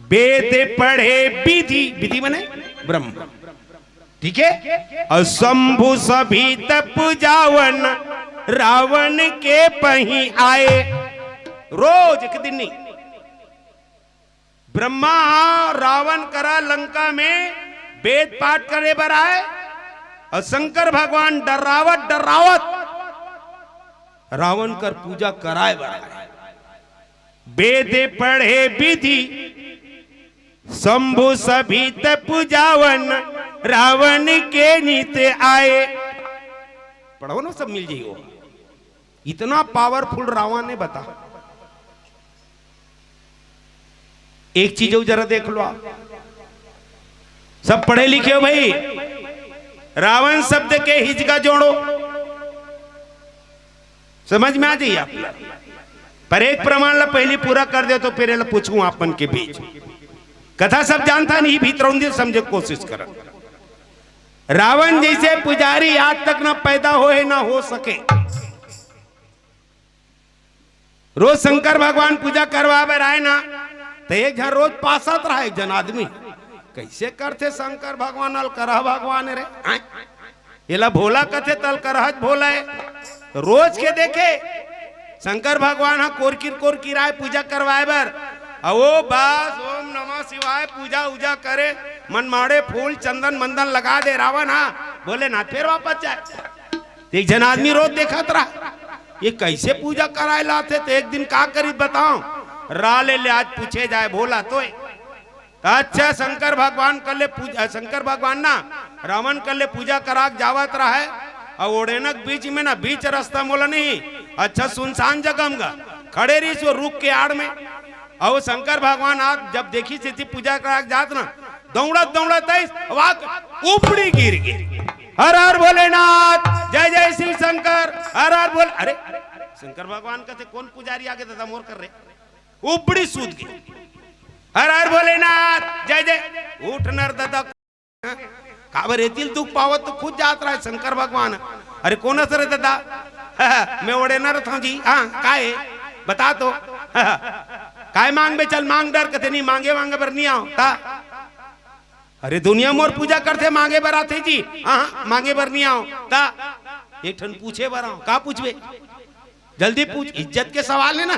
वेद पढ़े विधि, विधि मने ब्रह्म, ठीक है। और शंभु सभी तप जावन, रावण के पही आए। रोज एक दिन नहीं, ब्रह्मा हा रावण करा लंका में वेद पाठ करे बर आए, और शंकर भगवान डरावत डरावत रावण कर पूजा कराए बर आए। वेद पढ़े विधि, शंभु सभी तप जावन, रावण के नित आए। पढ़ो ना, सब मिल जाइयो। इतना पावरफुल रावण है, बता। एक चीज अउ जरा देख लो आप, सब पढ़े लिखे हो भाई, रावण शब्द के हिजगा जोड़ो, समझ में आ जाइए आप। पर एक प्रमाण ला पहली पूरा कर दे, तो फिर एला पूछूं आप मन के बीच। कथा सब जानता नहीं, भीतरौंधी समझे कोशिश कर। रावण जैसे पुजारी आज तक ना पैदा होए ना हो सके। रोज शंकर भगवान पूजा करवा बर आए ना, तो एक झन रोज पासत रहा, एक झन आदमी। कैसे करथे शंकर भगवान, अलकरहा भगवान रे? आय? एला भोला कथे, त अलकरहा च भोला है। रोज के देखे शंकर भगवान हा कोरकिर कोरकिर आए पूजा करवाए बर, अउ वो बस ओम नमः शिवाय पूजा उजा करे। मन माड़े फूल चंदन मंदन लगा दे रावण, हाँ, भोलेनाथ फिर वापस जाए। एक झन आदमी रोज देखत रहा, ये कैसे पूजा कराए लाथे, तो एक दिन का करी बताओ, रा ले ले आज पूछे जाए भोला तोय। अच्छा, शंकर भगवान कर ले पूजा, शंकर भगवान ना रावण कर ले पूजा करा के जावत रहा है, और ओड़ेना के बीच में ना, बीच रास्ता मोला नहीं, अच्छा सुनसान जगह में गा, खड़े रहिस वो रुख के आड़ में। और शंकर भगवान आज जब देखिस इति पूजा करा के जात ना, दौड़त दौड़त आइस, वाक उपड़ी गिर गे। हर हर भोलेनाथ, जय जय शिव शंकर, हर हर भोले। अरे, शंकर भगवान कथे, कौन पुजारी आगे दादा मोर कर रे? उपड़ी सूत गे। हर हर भोलेनाथ, जय जय। उठ नर दादा, काबर ए दिल दुख पावत तो खुद जात रहा है शंकर भगवान। अरे, कौन असर है दादा? मैं ओड़े ना रहता हूँ जी। हाँ, काय? बता तो। काय मांगबे? चल मांग डर, कथे नहीं मांगे, मांगे बर नहीं आओ ता। अरे, दुनिया मोर पूजा करथे, मांगे बर आथे जी। हाँ, मांगे बर नहीं आओ ता। एक ठन पूछे बर आओ, का पूछबे? जल्दी पूछ, इज्जत के सवाल है ना।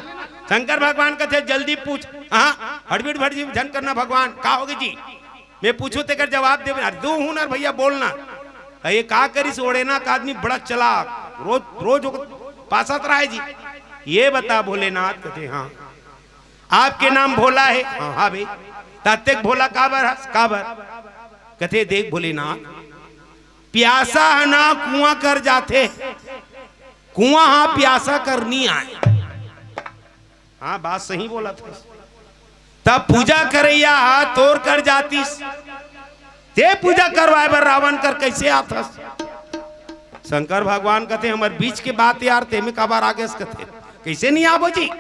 शंकर भगवान कथे, जल्दी पूछ। हाँ, हड़बीड़ भड़बीड़ झन करना भगवान, का होगे जी? मैं पूछूं तेकर जवाब देबे। अरे दू हुनर भैया बोलना। ये का करिस ओड़ेना का आदमी बड़ा चलाक, रोज रोज ओकर पासत रहा है जी। ये बता भोलेनाथ, कथे हाँ। आपके नाम भोला है? हाँ, हाँ भाई। ततेक भोला काबर हस? काबर? कथे देख भोलेनाथ, प्यासा ह ना कुआं कर जाथे, कुआं ह प्यासा कर नी आय। हाँ, बात सही बोलत हस। तब पूजा करइया ह तोर कर जातिस, ते पूजा करवाए बर रावण कर कैसे आथस? शंकर भगवान कथे, हमर बीच के बात यार, तेमे काबर आगेस? कथे, कैसे नहीं आबो जी?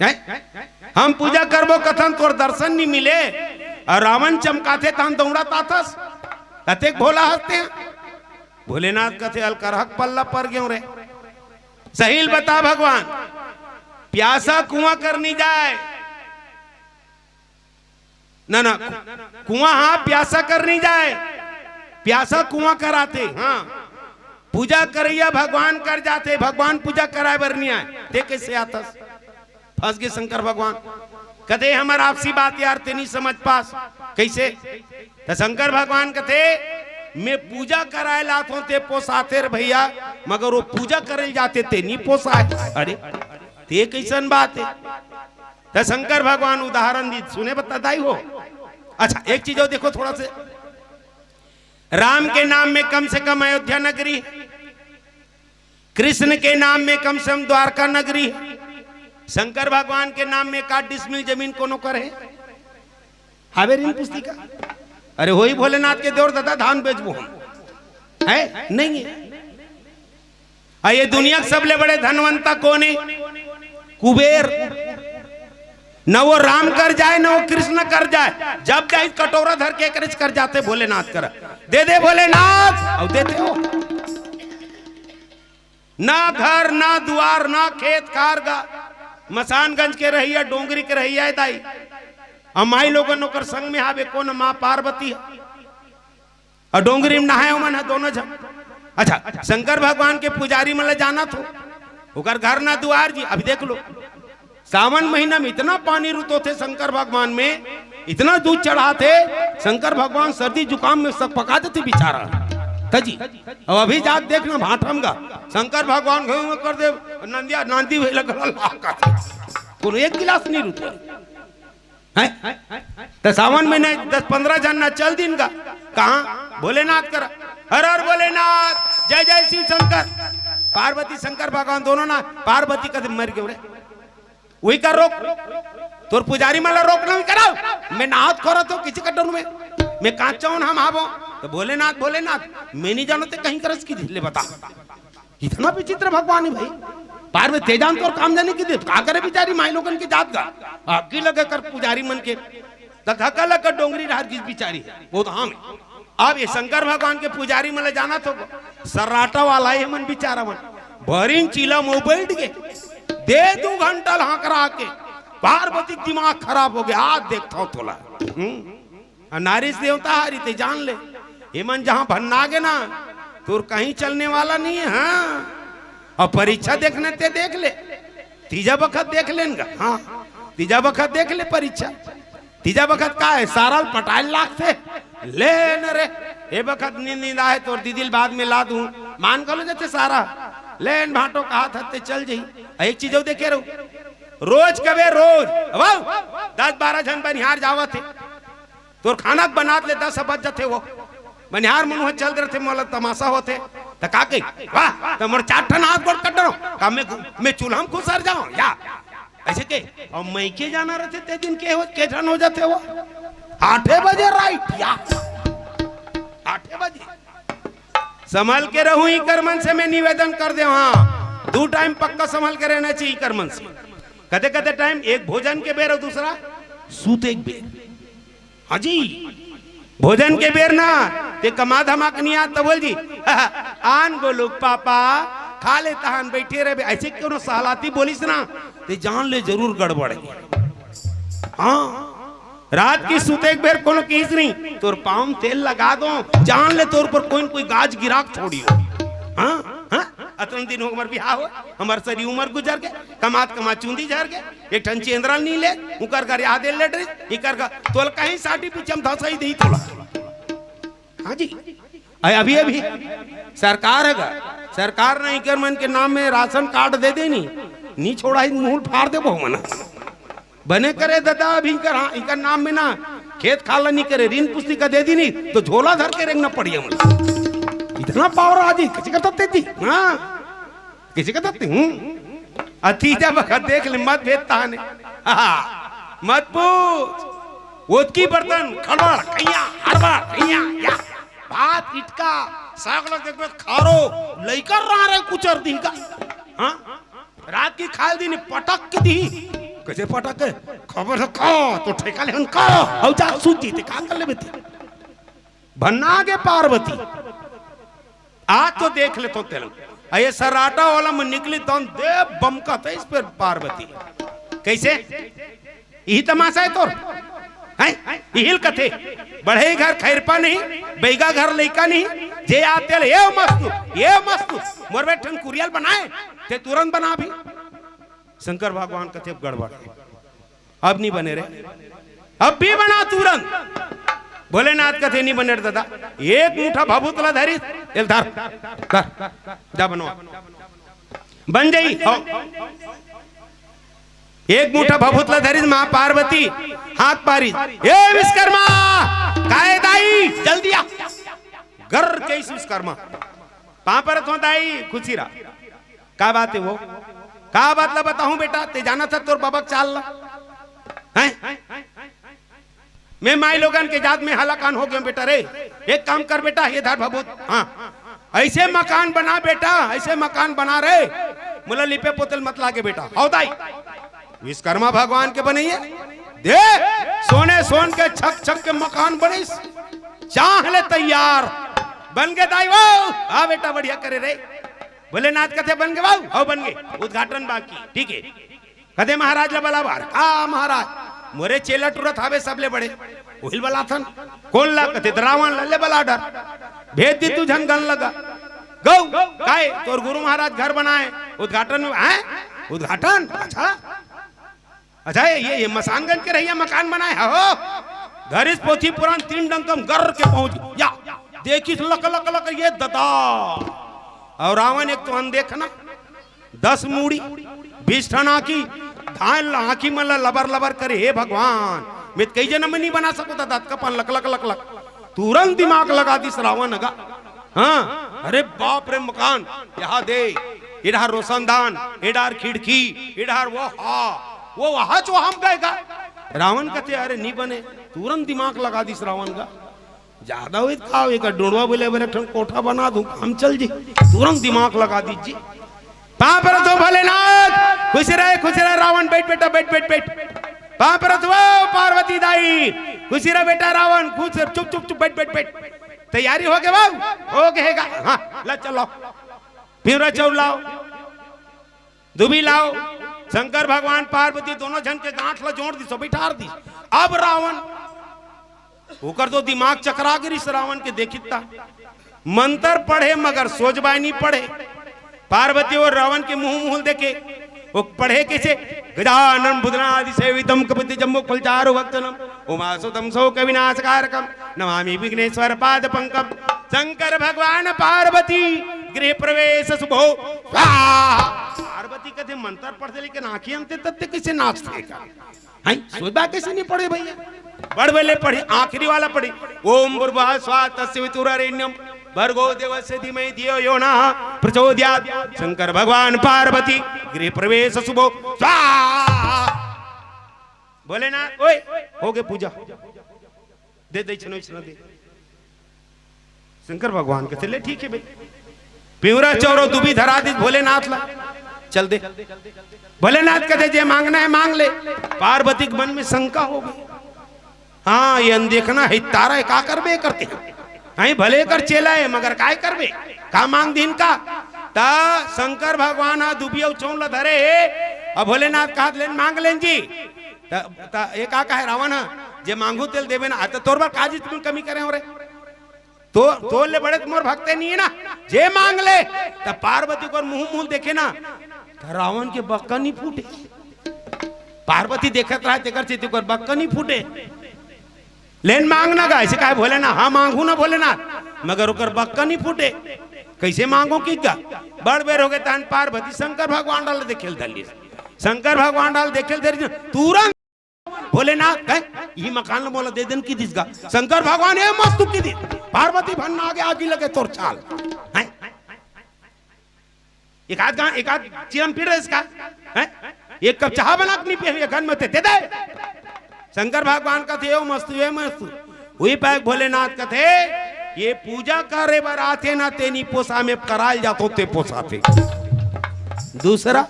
हैं? हम पूजा करबो कथन तोर दर्शन नहीं मिले, और रावण चमकाथे तहन दौड़त आथस। अतेक भोला हस ते। भोलेनाथ कथे, अलकरहक पल्ला पर गेंव रे। सही ल बता भगवान, प्यासा कुआं कर नहीं जाय। ना, ना, कुआं, हाँ, प्यासा कर नहीं जाय, प्यासा कुआं कर आथे। हाँ, पूजा करइया भगवान कर जाथे, भगवान पूजा कराए बर नहीं आय, ते कैसे आथस? फंस गे शंकर भगवान। कथे, हमर आपसी बात यार, ते नहीं समझ पास। कैसे? त शंकर भगवान कथे, मैं पूजा कराए लाथों, ते पोसाथे रे भैया, मगर वो पूजा करे जाथे, ते नहीं पोसाय। अरे, ते कैसन बात है? त शंकर भगवान उदाहरण दी, सुने बता दाई हो। अच्छा, एक चीज और देखो थोड़ा से, राम के नाम में कम से कम अयोध्या नगरी, कृष्ण के नाम में कम से कम द्वारका नगरी, शंकर भगवान के नाम में एक आध डिसमिल जमीन कोनो कर है? हावे ऋण पुस्तिका? अरे होई भोलेनाथ के देवर दादा, धान बेचबो हम, है? नहीं है। आ ये दुनिया के सबले बड़े धनवंता कोन है? कुबेर। न वो राम कर जाय, न वो कृष्ण कर जाय। जब जाय कटोरा धर के एकरेच कर जाथे भोलेनाथ कर, दे दे भोलेनाथ, अउ देथे हो। ना घर, ना दुआर, ना खेत खार गा। मसानगंज के रहइया, डोंगरी के रहइया ए दाई। अउ माई लोगन ओकर संग में हावे कोन? माँ पार्वती। अउ डोंगरी में नहाय ओमन ह दोनों झन। अच्छा, शंकर भगवान के पुजारी मन ल जानत हो, ओकर घर ना दुआर जी। अभी देख लो, सावन महीना में इतना पानी रुतोथे शंकर भगवान में, इतना दूध चढ़ाथे, शंकर भगवान सर्दी जुकाम में सब पका देथे बेचारा। त जी, अब अभी जात देखना भाठम गा, शंकर भगवान घर में कर दे, नंदिया, नंदी भैया गला लाग का। कोनो एक गिलास नहीं रुतो। हैं? त सावन महीना दस पन्द्रह झन ना चल दिन गा। कहाँ? भोलेनाथ कर। हर हर भोलेनाथ, जय जय शिव शंकर। पार्वती शंकर भगवान दोनों ना, पार्वती कथे मर गेंव रे। वही कर रोक। तोर पुजारी मन ला रोक नहीं करो। मैं नहात खोरत हो किसी कटोर में। मैं कांचा हूँ हम हावो। त भोलेनाथ, भोलेनाथ, मैं नहीं जानों ते कहीं करस की ले बता। इतना विचित्र भगवान है भाई। पार्वती ते जान तोर काम जाने की दे, का करे बेचारी माई लोगन के जात गा। आगी लगे कर पुजारी मन के। त धक्का लग कर डोंगरी डहर गिस बेचारी। वो तो हम। अब ये शंकर भगवान के पुजारी मन ल जानत हो, सर्राटा वाला हे मन बेचारा मन। भरिन चीला में बैठ गे। दे दू घंटा ल हाँकरा के। पार्वती के दिमाग खराब हो गया। आज देखता हूँ तोला। हम्म। अउ नारिस देवता हरी ते जान ले, एमन जहाँ भन्ना गे ना, तोर कहीं चलने वाला नहीं है। हाँ, अउ परीक्षा देखने ते देख ले, तीजा बखत देख लेन गा। हाँ, तीजा बखत देख ले परीक्षा। तीजा बखत का है, सारा ल पटाए ल लागथे। ले न रे, ए बखत नींद नींद आए, तोर दीदी ल बाद में ला दूं। मान घलो जथे सारा। ले न भांटो कहा था ते चल जही। एक चीज अउ देखे रहू, रोज कबे रोज, वाह, दस बारह झन बनिहार जावत हे, तोर खाना के बनात ले दस बज जथे। वो बनिहार मनु ह चल देथे, मोला तमाशा होथे। त का कही, वाह, त मोर चार ठन हाथ गोड़ कट डरो, का मैं, मैं चूल्हा में खुसर जाऊं या? ऐसे के, और मैं के जाना रहते ते दिन के हो, के ठन हो जाते हो? आठे बजे राइट या, आठे बजे। संभल के रहू, इकर मन से मैं निवेदन कर दे। हाँ, दू टाइम पक्का संभल के रहना चाहिए इकर मन से। कते कते टाइम, एक भोजन के बेर और दूसरा सूते के बेर। हाँ जी, भोजन के बेर ना, ते कमा धमा के नहीं आत, त बोल जी, आन गोलुक पापा, खा ले तहान बैठे रहे। ऐसे कोनो सहलाती बोलिस ना, ते जान ले जरूर गड़बड़ हे। हाँ, रात की सुते के बेर कोनो किहिस नहीं, तोर पाँव में तेल लगा दो, जान ले तोर पर कोई न कोई गाज गिराक छोड़ी हो। हाँ, हाँ, अतन दिन हो हमर बिहाव हो, हमर सरी उमर गुजर गे, कमात कमात चूंदी झर गे, एक ठन चेंदरा नी ले, उकर घर याद ले डरी, इकर घर तोल कहीं साटी पीछे हम धसई देही तोला। हाँ जी, अय अभी अभी सरकार हे गा, सरकार ने इकर मन के नाम में राशन कार्ड दे देनी, नी छोड़ा ही मुंह फाड़ देबो मन। बने करे दादा, अभी इकर, हाँ, इकर नाम में ना खेत खाला नी करे, ऋण पुस्तिका दे देनी, तो झोला धर के रेंगना पड़ी हमला। इतना पावर आ जी, किसी का तत्ते जी, हाँ। किसी का तत्ते, हूँ। अतीजा बखत देख ले, मत भेद ताने। हाँ, मत पूछ। ओतकी बर्तन, खड़बड़, कइया, हड़बड़, कइया, या। भात, इटका, साग लग देखबे, खारो, लइका रहा रे, कुचर दिन का। हाँ? रात की खाल दिन पटक के दी। कैसे पटक के? खबर है का? तो ठेका लेहन का? हौ जा सूती ते का कर लेबे ते? भन्ना गे पार्वती। आज तो देख ले तो तेल। अये सराटा वाला में निकली तौन दे बमका थे इस पर पार्वती। कैसे? इही तमाशा हे तोर? हैं? इहिल कथे। बढ़ई घर खैरपा नहीं, बइगा घर लइका नहीं, जे आते ले, "ए मस्तू, ए मस्तू, मोर बेठन कुरियल बनाए, ते तुरंत बना भी।" शंकर भगवान कथे, "गड़बड़ हे, अब नहीं बने रे, अब भी बना तुरंत।" भोलेनाथ कथे, "नहीं बने रे दादा, एक मुठा भभूत ला धरिस, एल धर, धर, जा बनवा।" बन जाई, हो। एक मुठा भभूत ला धरिस माँ पार्वती, हाथ पारिस, "ए विश्वकर्मा, काय दाई, जल्दी आ।" गर के इस विश्वकर्मा, पाँव परत हो दाई, खुशी रहा। का बात हे वो? का बात ला बताहूँ बेटा, ते जाना था तोर बाबा के चाल ला? हैं? मैं माई लोगन के जात में हलाकान हो गयो बेटा रे। एक काम कर बेटा, ये धर भभूत, हाँ, ऐसे मकान बना बेटा, ऐसे मकान बना रे, मोला लिपे पोतल मत लागे बेटा। हौ दाई, विश्वकर्मा भगवान के बनइया, दे, सोने सोन के छक छक के मकान बनिस, चाह ले तैयार, बन गे दाई वो। हाँ बेटा, बढ़िया करे रे। भोलेनाथ कथे, "बन गे बाबू?" "हौ, बन गे, उद्घाटन बाकी।" "ठीक हे।" कथे, "महाराज ला बला बार।" "का महाराज? मोरे चेला टुरत हावे सबले बड़े, उहिल बलाथन।" "कोन ला?" कथे, "त रावण ला।" "ले बला डर, भेज दी तू झन गन लगा।" "गौ, काय तोर गुरु महाराज घर बनाए, उद्घाटन में।" "हैं, उद्घाटन? अच्छा।" अच्छा, ये, ये, ये मसानगंज के रहइया मकान बनाए हे हो? धरिस पोथी पुरान तीन डंकम गर के पहुंच गया। देखिस लक, लक, लक, ये ददा। और रावण एक तो अनदेख ना, दस मूड़ी, बीस ठन आँखी, धान ला आँखी मन ला लबर लबर करे, "हे भगवान, मैं त कई जनम में नहीं बना सको था, दत का पान लक, लक, लक, लक।" तुरंत दिमाग लगा दिस रावण ह गा। हाँ, अरे बाप रे, मकान, यहाँ दे, इधर रोशनदान, इधर खिड़की, इधर वो, हाँ, वो वहाँ जो हम गए गा। रावण कथे, "अरे, नहीं बने।" तुरंत दिमाग लगा दिस रावण का। ज्यादा हुई का, एक डोड़वा बोले, बोले, "ठन कोठा बना दूं, हम चल जी।" तुरंत दिमाग लगा दीजिए। पाँव परत हो भोलेनाथ, खुश रहे, खुश रहे रावण, बैठ बेटा, बैठ, बैठ, बैठ। पाँव परत हो पार्वती दाई, खुश रहे बेटा रावण, खुश रहे, चुप, चुप, चुप, बैठ, बैठ, बैठ। तैयारी हो गे बाबू? हो गे हे गा। हाँ, ला चलो। फिर चाउर लाओ, दुबी लाओ। शंकर भगवान पार्वती दोनों झन के गांठ ला जोड़ दिस, बैठार दिस। अब रावण, ओकर तो दिमाग चकरा गे रिहिस रावण के देखिस ता। मंतर पढ़े मगर सोझ बाय नहीं पढ़े। पार्वती और रावण के मुंह मुंह देखे, वो पढ़े कैसे? गजानन भूतगणादिसेवितम कपित जम्बो फलचारु भक्षणम उमासुतम शोक विनाशकारकम नमामि विघ्नेश्वर पाद पंकम। शंकर भगवान पार्वती गृह प्रवेश शुभो स्वाहा। पार्वती कथे मंत्र पढ़ते लेकिन आंखें अंते तत्ते कैसे नाचते का? हैं? सोचबा कैसे नहीं पड़े भैया? बड़ बेले पढ़ी, आखिरी वाला पढ़ी। ओम भूर्भुवः स्वः तस्य वितुर्वरेण्यम भर्गो देवस्य धीमहि धियो यो नः प्रचोदयात्। शंकर भगवान पार्वती गृह प्रवेश शुभो स्वाहा। भोलेनाथ, ओए, हो गए पूजा। दे दे, छनो, छनो दे। शंकर भगवान कथे, "ले ठीक है भाई।" पिंवरा चौरो दुबी धरा दिस भोलेनाथ ला, "चल दे।" भोलेनाथ कथे, "जे मांगना है मांग ले।" पार्वती के मन में शंका हो गई, "हाँ, ये अनदेखना है, तारा है, का करबे करते हैं? हैं, भले कर चेला है, मगर काय करबे? का मांग दीन का?" ता शंकर भगवान हा दुबिया चौंला धरे है, अब भोलेनाथ कहा, "लेन मांग लेन जी।" त, त ये का कहे रावण हा, "जे मांगू तेल देबे ना।" त तोर बर का जी तुम कमी करे हो रे? तो तोर ले बड़े त मोर भक्ते नहीं है ना, जे मांग ले। त पार्वती कर मुंह मुंह देखे ना, त रावण के बक्का नहीं फूटे। पार्वती देखत रहा, तेकर से तेकर बक्का नहीं फूटे। "लेन मांग ना गा," ऐसे कहे भोलेनाथ, "हाँ मांगू ना भोलेनाथ," मगर ओकर बक्का नहीं फूटे। कैसे मांगो की गा? बड़ बेर हो गए तहन पार्वती शंकर भगवान डाल देखेल धलिस। शंकर भगवान डाल देखेल धलिस, तुरंत भोलेनाथ कहे, "ये मकान ल मोला दे देन की दिस गा?" शंकर भगवान, "ए मस्तु की दिस।" पार्वती भन्ना आगे आगी लगे तोर चाल। हैं? एक आध गा-, एक आध चिरम पी रहे इसका? हैं? एक कप चाह बना के नहीं पिए हुए घर में ते दे दे। शंकर भगवान कथे, "ए मस्तु, ए मस्तु।" वही पाए भोलेनाथ कथे, "ये पूजा करे बर आथे ना, तेनी पोसा में कराल जातो ते पोसा थे।" दूसरा,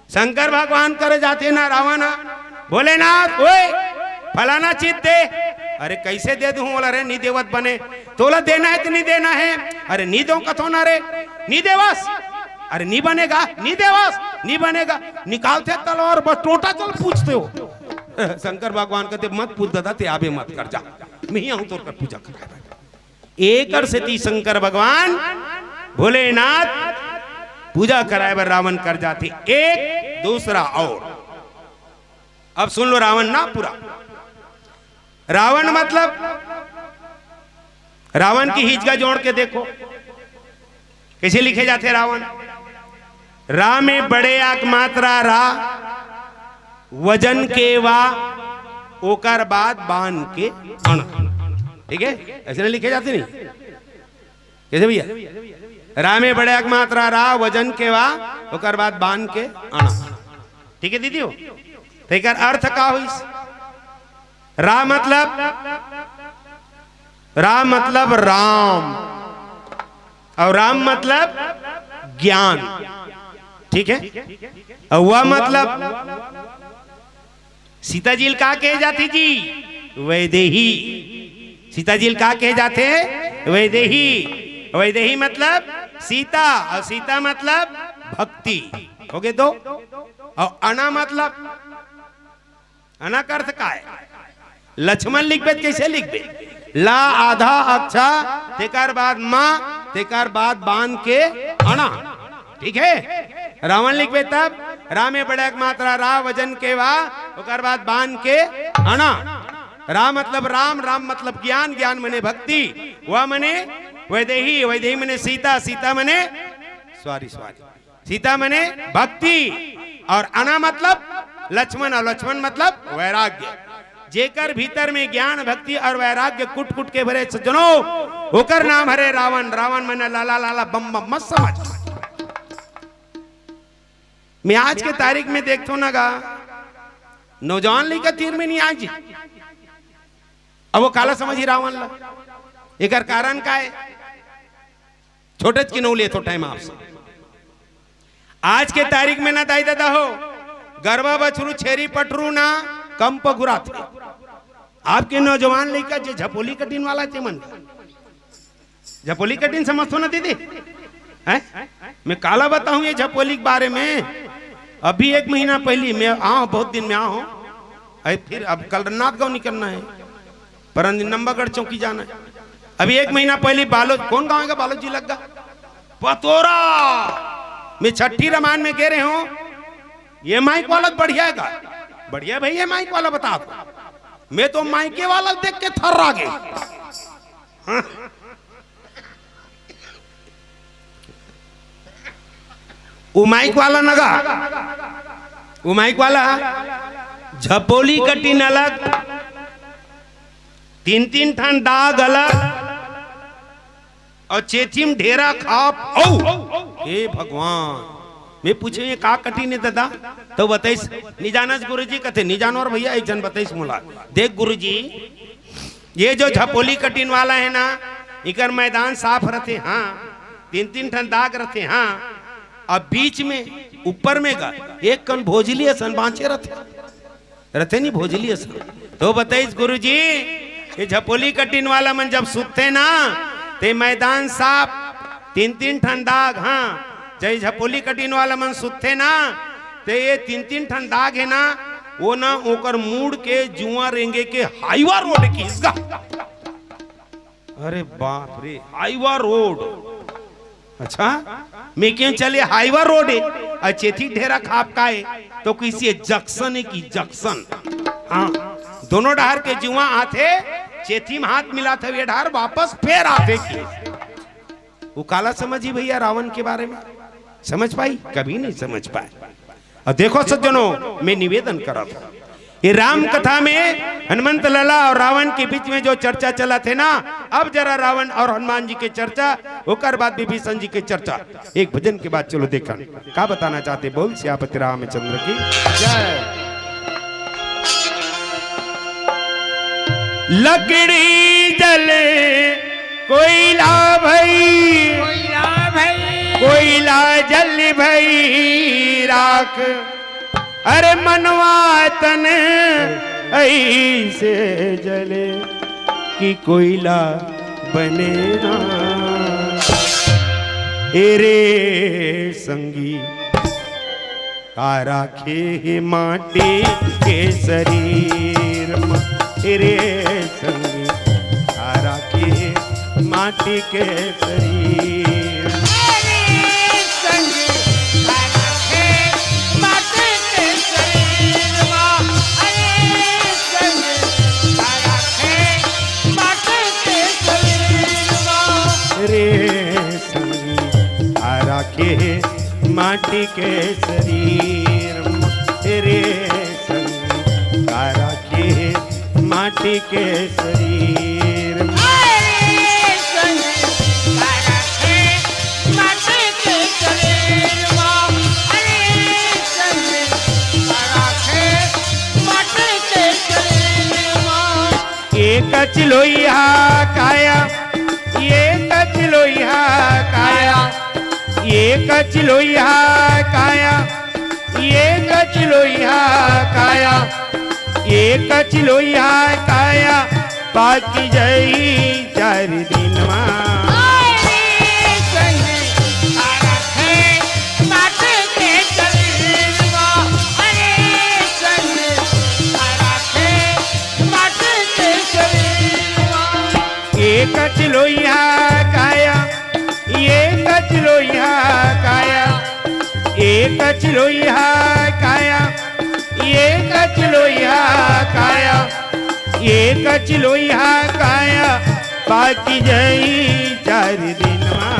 शंकर भगवान करे जाथे ना रावण हा, "भोलेनाथ, ओए, फलाना चीज दे।" "अरे, कैसे दे दूं?" बोला, "अरे, नहीं देवत बने, तोला देना है तो नहीं देना है?" "अरे, नहीं दो कथो ना रे, नहीं देवस।" "अरे, नहीं बनेगा, नहीं देवस, नहीं बनेगा।" निकालते तलवार, बस टोटा चल पूछते हो। शंकर भगवान कहते, "मत पूछ दादा, ते आबे मत कर, जा, मैं ही आऊं तोर कर पूजा कर।" एकर सेती शंकर भगवान भोलेनाथ पूजा कराए बर रावण कर जाथे। एक दूसरा और, अब सुन लो रावण ना पूरा। रावण मतलब, रावण की हिजगा जोड़ के देखो, कैसे लिखे जाथे रावण? रा में बड़े आक मात्रा रा, वजन के वा, ओकर बाद बान के अण। ठीक है, ऐसे नहीं लिखे जाते नहीं। कैसे भैया? रा में बड़े आक मात्रा रा, वजन के वा, ओकर बाद बान के अण। ठीक है दीदी हो? तो एकर अर्थ का होइस? रा मतलब, रा मतलब राम, और राम मतलब ज्ञान। ठीक है, और वह मतलब सीता जी ल का कहे जाथे जी? वैदेही। सीता जी ल का कहे जाथे? वैदेही। वैदेही मतलब सीता, और सीता मतलब भक्ति। हो गए दो। और अना मतलब, अना का अर्थ का है? लक्ष्मण लिखबे त कैसे लिखबे? ला आधा अक्षा, तेकर बाद मा, तेकर बाद बान के अणा। ठीक है, रावण लिखबे तब रा में बड़े आक मात्रा रा, वजन के वा, ओकर बाद बान के अणा। रा मतलब राम, राम मतलब ज्ञान, ज्ञान मने भक्ति, वा मने वैदेही, वैदेही मने सीता, सीता मने, सॉरी सॉरी, सीता मने भक्ति, और अना मतलब लक्ष्मण, और लक्ष्मण मतलब वैराग्य। जेकर भीतर में ज्ञान, भक्ति और वैराग्य कुट कुट के भरे सज्जनों, ओकर नाम हरे रावण। रावण मने लाला लाला बम बम, मत समझ। मैं आज के तारीख में देखथो ना गा, नौजवान लइका तीर में नहीं आए जी। अब वो काला समझी रावण ला, एकर कारण का है? छोटे के नौ लेथो टाइम आपसे। आज के तारीख में ना दाई दादा हो, गरवा बछरू छेरी पठरू ना कम पगुराथे। आपके नौजवान लइका जे झपोली कटिन वाला ते मन, झपोली कटिन समझथो ना दीदी? हैं? मैं काला बताऊं ये झपोली के बारे में। अभी एक महीना पहली मैं आऊं, बहुत दिन में आऊं, अरे फिर अब कल राजनांदगांव निकलना है, परन दिन नंबागढ़ चौकी जाना है। अभी एक महीना पहली बालोद, कौन गांव है बालोद जी लग गा? पतोरा। मैं छठी रमान में गे रहे हूं, ये माइक वाला बढ़िया हे का? बढ़िया भाई, ये माइक वाला बता दो। मैं तो माइके वाला देख के थर्रा गे। हाँ। वो माइक वाला नगा, वो माइक वाला झपोली कटिन अलग, तीन तीन ठन दाग अलग, अउ चेथी म ढेरा खाप अउ। हे भगवान, मैं पूछे, ये का कटिन हे ददा? तो बताइस, "नी जानस गुरुजी," कथे, "नी जानों रे भइया।" एक झन बताइस मोला, "देख गुरुजी, ये जो झपोली कटिन वाला हे ना, इकर मैदान साफ रथे, हाँ, तीन तीन ठन दाग रथे, हाँ, अब बीच में, ऊपर में गा, एक कन भोजली असन बांचे रथे।" रथे नी भोजली असन। तो बताइस, "गुरुजी, ये झपोली कटिन वाला मन जब सुतथे ना, ते मैदान साफ, तीन तीन ठन दाग, हाँ, जय झपोली कटिन वाला मन सुतथे ना, ते ये तीन तीन ठन दाग हे ना, वो ना ओकर मुड़ के जुआं रेंगे के हाईवा रोड किहिस गा।" अरे बाप रे, हाईवा रोड। अच्छा, मैं कहेंव चल ये हाईवा रोड हे, अउ चेथी ढेरा खाप का हे, तो कहिस ये जंक्शन हे कि जंक्शन। हाँ, दोनों डहर के जुआं आथे, चेथी म हाथ मिलाथे, ये डहर वापस फेर आथे कि। वो काला समझही भइया रावण के बारे में? समझ पाही? कभी नहीं समझ पाए। अउ देखो सज्जनों, मैं निवेदन करत हंव, ये राम कथा में हनुमंत लला अउ रावण के बीच में जो चर्चा चलत हे ना, अब जरा रावण अउ हनुमान जी के चर्चा, ओकर बाद विभीषण जी के चर्चा, एक भजन के बाद चलो देखन का बताना चाहथे। बोल सियापति रामचंद्र की जय। लकड़ी जले कोइला भई, कोइला भई। कोइला जल भई राख, अरे मनवा तन अइसे जले कि कोइला बने ना। ए रे संगी, का राखे हे माटी के शरीर म, रे संगी, का राखे हे माटी के शरीर। अरे संगी, का राखे माटी के शरीर म, अरे संगी, का राखे माटी के शरीर म। रे संगी, का राखे हे माटी के शरीर म, रे संगी, का राखे हे माटी के शरीर म। अरे संगी, का राखे माटी के शरीर म, अरे संगी, का राखे माटी के शरीर म। एकच लोइहा काया, एकच लोइहा काया, एकच लोइहा काया, एकच लोइहा काया, एकच लोइहा काया, पाकी जही चार दिन मा। अरे संगी, का राखे माटी के शरीर म, अरे संगी, का राखे माटी के शरीर म। एकच लोइहा काया, एकच लोइहा काया, एकच लोइहा काया, एकच लोइहा काया, एकच लोइहा काया, पाकी जही चार दिन मा।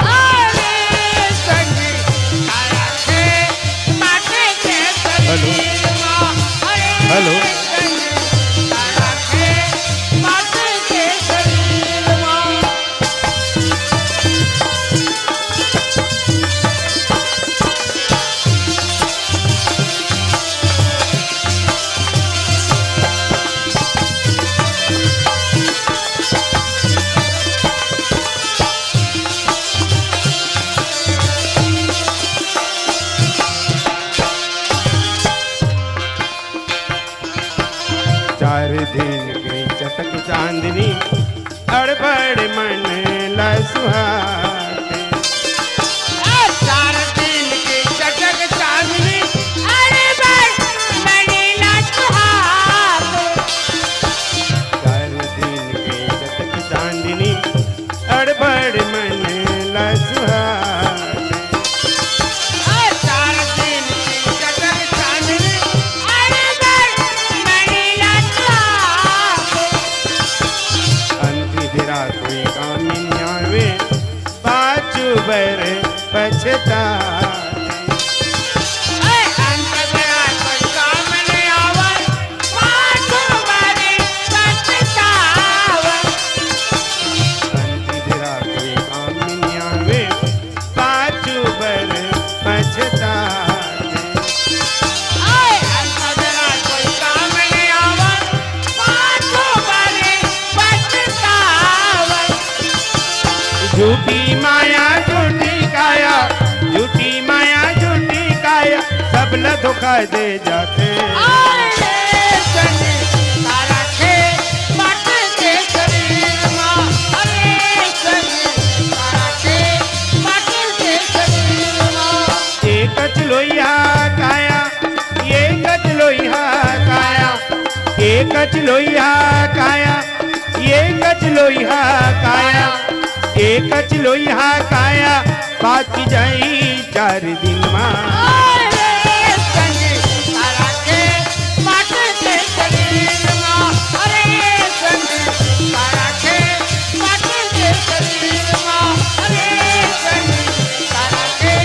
अरे संगी, का राखे माटी के शरीर म। हेलो। अरे हेलो। संगी, का राखे माटी के शरीर म। चार दिन के चटक चांदनी, अड़बड़ मन ल सुहावे। ए, चार दिन के चटक चांदनी, अड़बड़ मन ल सुहावे। चार दिन के चटक चांदनी, अड़बड़ मन ल सुहावे। ए, चार दिन के चटक अंत बेरा कोई काम नहीं आवे, पाछू बारी पछतावे। अंत बेरा कोई काम नहीं आवे, पाछू बर पछतावे। अंत बेरा कोई काम नहीं आवे, पाछू बारी पछतावे। झूठी माया झूठी काया, झूठी माया झूठी काया, सब ल धोखा दे जाथे। अरे संगी, तारा के मट के शरीर मा, अरे संगी, तारा के मट के शरीर मा। एकच लोइहा काया, एकच लोइहा काया, एकच लोइहा काया, एकच लोइहा काया, एकच लोइहा काया, बाची जाही चार दिन मा। अरे संगी, तारा के मट के शरीर मा, अरे संगी, तारा के मट के शरीर मा, अरे संगी, तारा के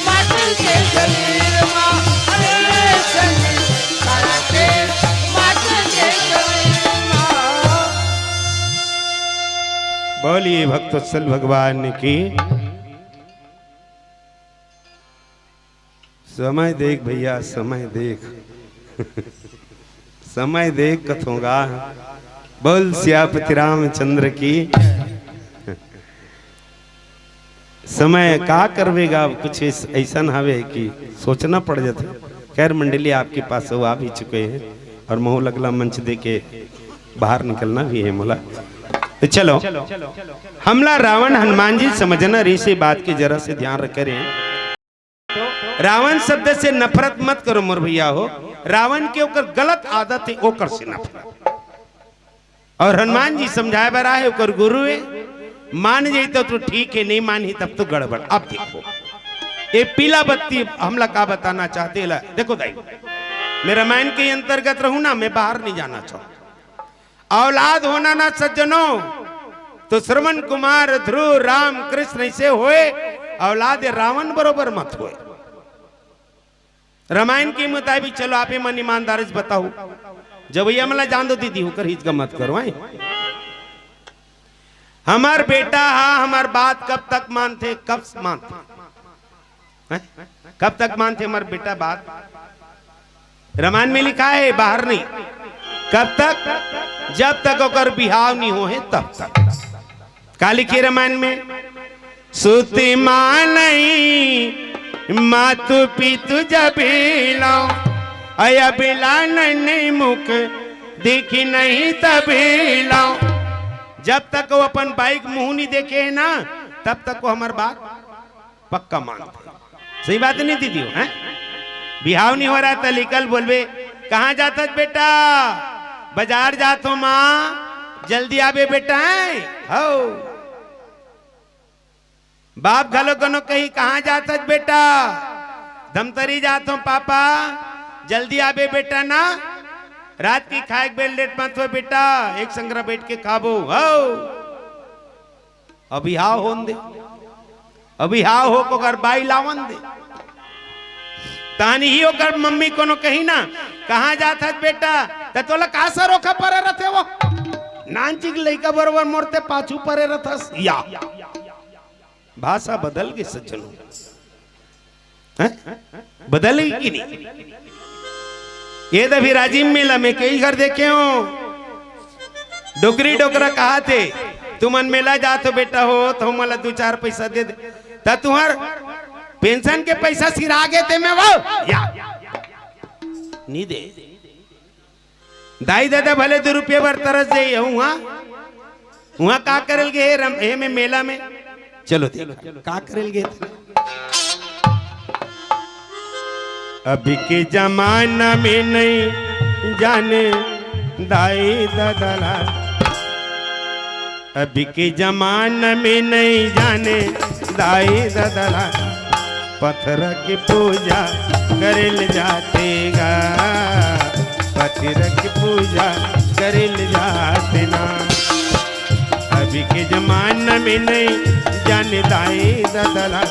मट के शरीर मा, अरे संगी, तारा के मट के शरीर मा। बोलिए भक्तवत्सल भगवान की। समय देख भैया, समय देख। समय देख कथों गा। बोल सियापति रामचंद्र की। समय का करबे गा, अब कुछ ऐस-, ऐसन हवे कि सोचना पड़ जाथे। खैर मंडली, आपके पास वो आ भी चुके हैं और महू ल अगला मंच दे के बाहर निकलना भी है मोला। तो चलो, हमला रावण हनुमान जी समझना रहिसे, बात के जरा से ध्यान रखे रहे। रावण शब्द से नफरत मत करो मोर भैया हो, रावण के ओकर गलत आदत है, ओकर से नफरत। और हनुमान जी समझाए बर आए, ओकर गुरु है, मान जाई तो, तो ठीक है, नहीं मानही तब तो गड़बड़। अब देखो, ये पीला बत्ती हमला का बताना चाहते ला, देखो दाई, मैं रामायण के अंतर्गत रहूं ना, मैं बाहर नहीं जाना चाहूं। औलाद होना ना सज्जनों, तो श्रवण कुमार, ध्रुव, राम, कृष्ण ऐसे होए, औलाद रावण बरोबर मत होए। रामायण के मुताबिक चलो, आप ही मन ईमानदारी से बताओ, जब ये हमला जान दो दीदी होकर हिचका मत करो, हैं? हमार बेटा हा हमार बात कब तक मानथे, कब मानथे? हैं? कब तक मानथे हमार बेटा बात? रामायण में लिखा है, बाहर नहीं। कब तक? जब तक ओकर बिहाव नहीं हो है, तब तक। का लिखे रामायण में? सुत मानई मातु पितु जब हिलाओ, अय अबिला नन्ही मुख देखी नहीं तब हिलाओ। जब तक वो अपन बाई के मुंह नहीं देखे है ना, तब तक वो हमार बात पक्का मानथे। सही बात नहीं दीदी हो, हैं? बिहाव नहीं हो रहा था, लिकल बोलबे, "कहाँ जात हस बेटा?" "बाजार जात हो माँ।" "जल्दी आबे बेटा, हैं?" "हो।" बाप घलो कोनो कही, "कहाँ जात हस बेटा?" "धमतरी जात हो पापा।" "जल्दी आबे बेटा ना, रात की खाए के बेर लेट मत हो बेटा, एक संगरा बैठ के खाबो।" "हो।" अभी हाव होन दे, अभी हाव हो को ओकर बाई लावन दे। तानी ही ओकर मम्मी कोनो कही ना, "कहाँ जात हस बेटा?" त तोला का सरोखा परे रथे वो? नानचिक लइका बरोबर मोर ते पाछू परे रथस या। भाषा बदल गे सज्जनों। हैं? बदल गे कि नहीं? ये दे अभी राजिम मेला में कई घर देखे हो, डोकरी डोकरा कहाथे, "तुमन मेला जात हो बेटा हो, त हमला दू चार पैसा दे दे।" त तुंहर पेंशन के पैसा सिरा गे ते में वो या नी दे। दाई ददा भले दू रुपया बर तरस जाई, उहाँ, उहाँ का करल गे हे रम-, हे में मेला में? चलो देख, का करल गे हे? अभी के जमाना में नहीं जाने दाई ददा ला। अभी के जमाना में नहीं जाने दाई ददा ला। पत्थर के पूजा करेल जाथे गा, पत्थर के पूजा करेल जाथे ना। अभी के जमाना में नहीं जाने दाई ददा ला,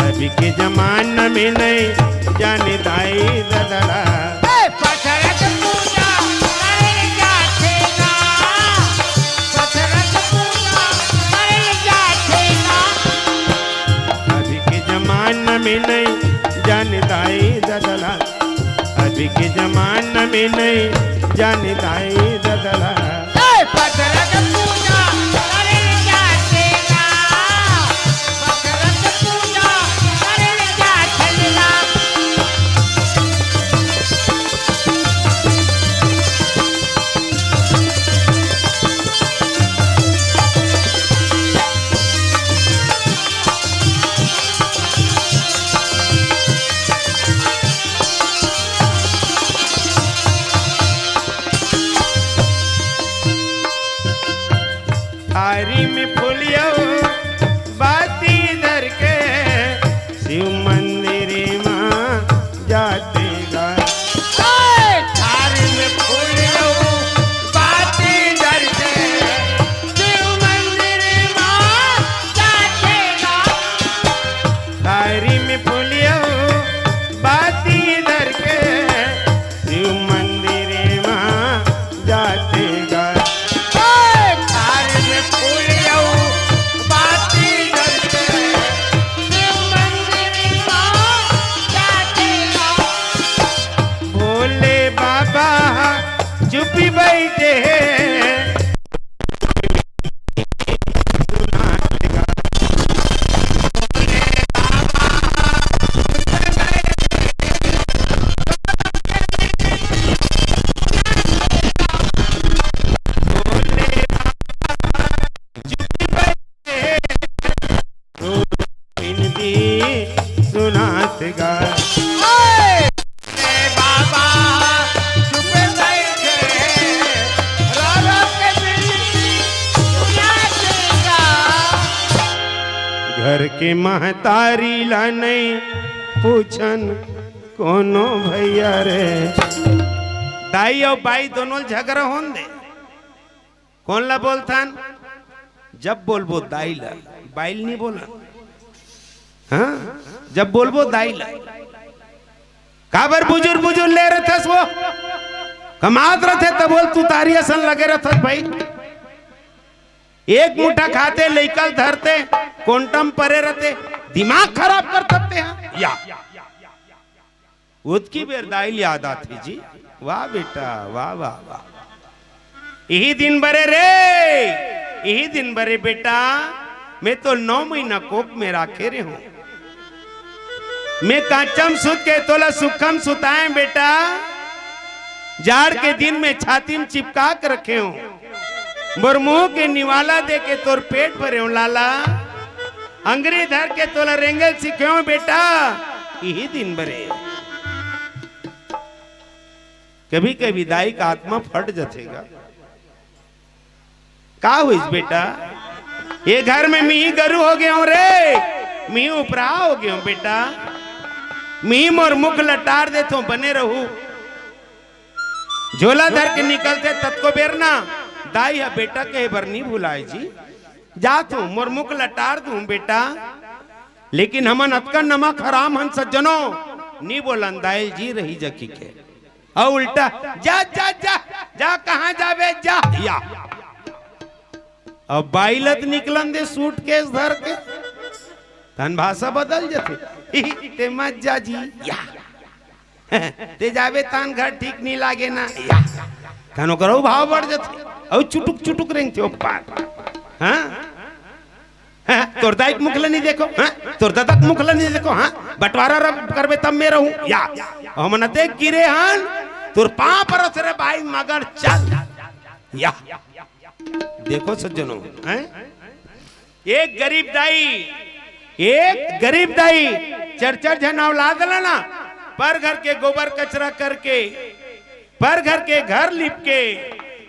अभी के जमाना में नहीं जाने दाई ददला। ए, पथरक पूजा करे जाथे ना, पथरक पूजा करे जाथे ना। अभी के जमाना में नहीं जाने दाई ददला, अभी के जमाना में नहीं जाने दाई ददला। ए, पथरक पूजा करे जाथे ना, पथरक पूजा करे जाथे ना। थारी में फूलियो बाती धर के शिव मंदिर मा जाते गा। ए, थारी में फूलियो बाती धर के शिव मंदिर मा जाते गा। थारी में फूलियो बाती धर के शिव मंदिर मा जाते गा। ए, थारी में फूलियो बाती धर के शिव मंदिर मा जाते गा। भोले बाबा चुपी बैठे हैं। सुनात गा। ए बाबा, चुप बैठे, रो रो के बिनती सुनात गा। घर के महतारी ला नहीं पूछन कोनो भैया रे। दाई अउ बाई दोनों झगड़ा होन दे। कोन ला बोलथन? जब बोलबो दाई ला, बाई ला नहीं बोलन। हाँ, जब बोलबो दाई ला। काबर बुजुर बुजुर ले रथस वो? कमात रथे तब बोल, तू तारी असन लगे रथस भाई। एक मुठा खाते, लइका ल धरते, कोंटा म परे रथे, दिमाग खराब कर सकते हैं या। ओतकी बेर दाई ल याद आथे जी। वाह बेटा, वाह, वाह, वाह। इही दिन बरे रे, इही दिन बरे बेटा, मैं तो नौ महीना कोख में राखे रे हूँ। मैं कांचम सुत के तोला सुखम सुताए बेटा, जाड़ के दिन में छाती में चिपका के रखे हूँ। मोर मुंह के निवाला दे के तोर पेट भरे हूँ लाला। अंगरी धर के तोला रेंगल सिखे हूँ बेटा, इही दिन बरे। कभी-कभी दाई का आत्मा फट जथे गा। का होइस बेटा? ये घर में मिही गरु हो गए हूँ रे, मिही उपरा हो गए हूँ बेटा। मिही मोर मुख लटार देथो, बने रहू। झोला धर के निकलथे ततको बेर ना, दाई ह बेटा कहे बर नी भुलाए जी। जात हूँ, मोर मुख लटार दूँ बेटा। लेकिन हमन अतका नमक हराम हन सज्जनो, नी बोलन दाई जी रही जकी के। अउ उल्टा, "जा, जा, जा, जा, कहाँ जाबे, जा।" या। अब बाई ल त निकलन दे सूटकेस धर के, तहन भाषा बदल जथे। "ते मत जा जी।" या। "ते जाबे तहन घर ठीक नी लागे ना।" या। तहन ओकर अउ भाव बढ़ जथे। अउ चुटुक चुटुक रेंगथे ओ पार। हाँ? हैं? तोर दाई के मुख ल नी देखो, हैं? तोर ददा के मुख ल नी देखो, हाँ? बंटवारा रब करबे तब मैं रहूं, या। हमन अतेक गिरे हन, तोर पांव परत रे बाई मगर चल, या। देखो सज्जनों, हैं? एक गरीब दाई, एक गरीब दाई, चार चार झन औलाद ला ना, पर घर के गोबर कचरा करके, पर घर के घर लिप के,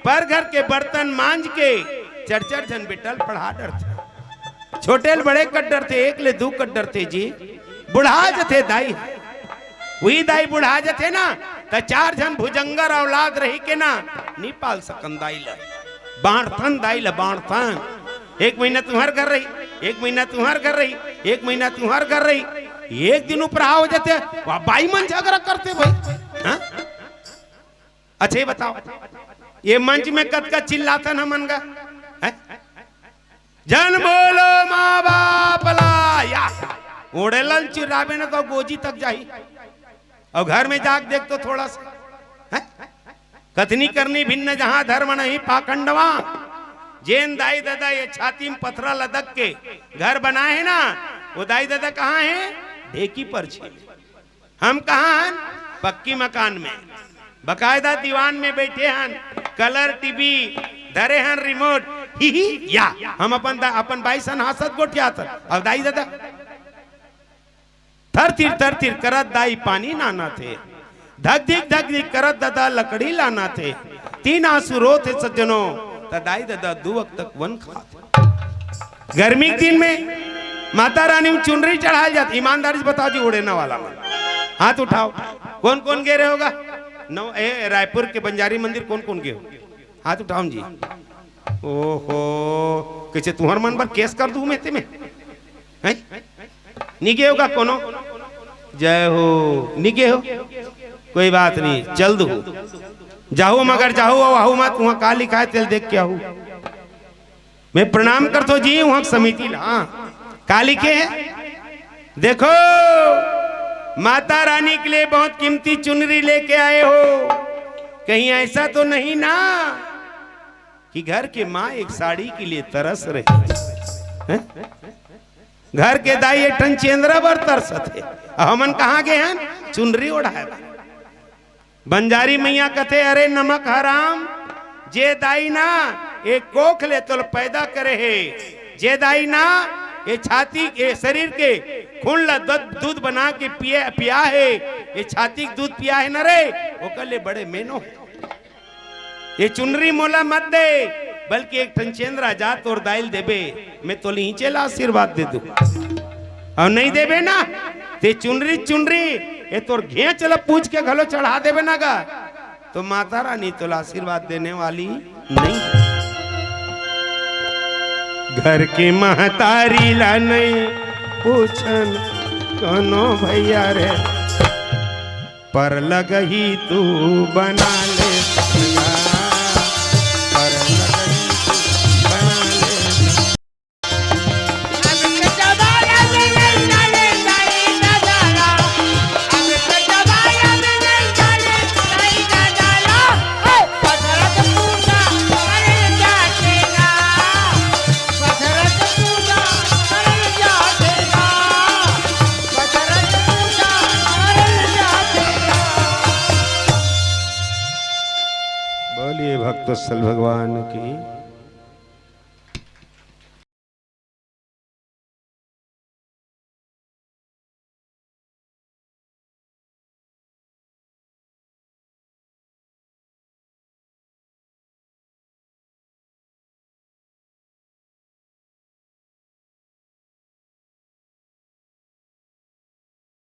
पर घर के बर्तन मांज के, चार चार झन बेटा ल पढ़ा डरथे। छोटे ले बड़े कर डरथे, एक ले दू कर डरथे जी। बुढ़ा जथे दाई, वही दाई बुढ़ा जथे ना, त चार झन भुजंगर औलाद रही के ना, नी पाल सकन दाई ल। बांटथन दाई ल, बांटथन। एक महीना तुम्हर घर रही, एक महीना तुम्हर घर रही, एक महीना तुम्हर घर रही। एक दिन उपराहा हो जाथे, वाह, बाई मन झगरा करथे भाई। हाँ? अच्छा, ये बताओ, ये मंच में कतका चिल्लाथन हमन गा? हैं? जन बोलो माँ बाप ला, या। ओढ़े ल चिल्लाबे ना तो गोजी तक जाही। अउ घर में जाके देख तो थोड़ा सा, हैं? कथनी करनी भिन्न जहाँ धर्म नहीं पाखंडवा। जेन दाई ददा ये छाती में पथरा लदक के घर बनाए हे ना, वो दाई ददा कहाँ हे? ढेकी परछी। हम कहाँ हन? पक्की मकान में, बकायदा दीवान में बैठे हन, कलर टीवी धरे हन, रिमोट, ही ही, या। हम अपन दा-, अपन बाई सन हासत गोठियात हन। अउ दाई ददा थर थिर थर थिर करत दाई पानी नानथे, धक धिक धक धिक करत ददा लकड़ी लानथे, तीन आंसू रोथे सज्जनो, त दाई ददा दू वक्त तक वन खात। गर्मी के दिन में माता रानी में चुनरी चढ़ाल जात। ईमानदारी से बताओ जी, ओढ़े ना वाला मन हाथ उठाओ। कौन कौन गे रहे होगा? नौ, ए, रायपुर के बंजारी मंदिर कौन कौन गे हो? हाथ उठाओ जी। ओहो, कैसे तुहर मन पर केस कर दूं मैं तेमे? हैं? नी गे हो का कोनो? जय हो, नी गे हो? कोई बात नहीं, चल दू। जाहू मगर जाहू, अउ आहू मत, उहाँ का लिखाय तेल देख के आहू। मैं प्रणाम करथों जी, उहाँ समिति ला। हाँ। का लिखे हे? देखो, माता रानी के लिए बहुत कीमती चुनरी लेके आए हो, कहीं ऐसा तो नहीं ना कि घर के माँ एक साड़ी के लिए तरस रही है? हैं? घर के दाई एक ठन चेंदरा बर तरसत हे। अब हमन कहाँ गे हन? चुनरी ओढ़ाए बर। बंजारी मैया कथे, "अरे नमक हराम, जे दाई ना ए कोख ले तोल पैदा करे हे, जे दाई ना ए छाती, ए शरीर के खून ला दद-, दूध बना के पिए, पिया हे, ए छाती के दूध पिया हे न रे, ओकर ले बड़े मेनो हे।" ये चुनरी मोला मत दे, बल्कि एक ठन चेंदरा जा तोर दाई ल देबे, मैं तोला इहिंचे ला आशीर्वाद दे दूं। अउ नहीं देबे ना, ते चुनरी, चुनरी, ये तोर घेंच ला पूछ के घलो चढ़ा देबे ना गा, तो माता रानी तोला आशीर्वाद देने वाली नहीं। घर के महतारी ला नहीं पूछन कोनो भैया रे, पर लगही तू बना ले सगा, पर लगही तू बना ले। बोलिए भक्तवत्सल भगवान की।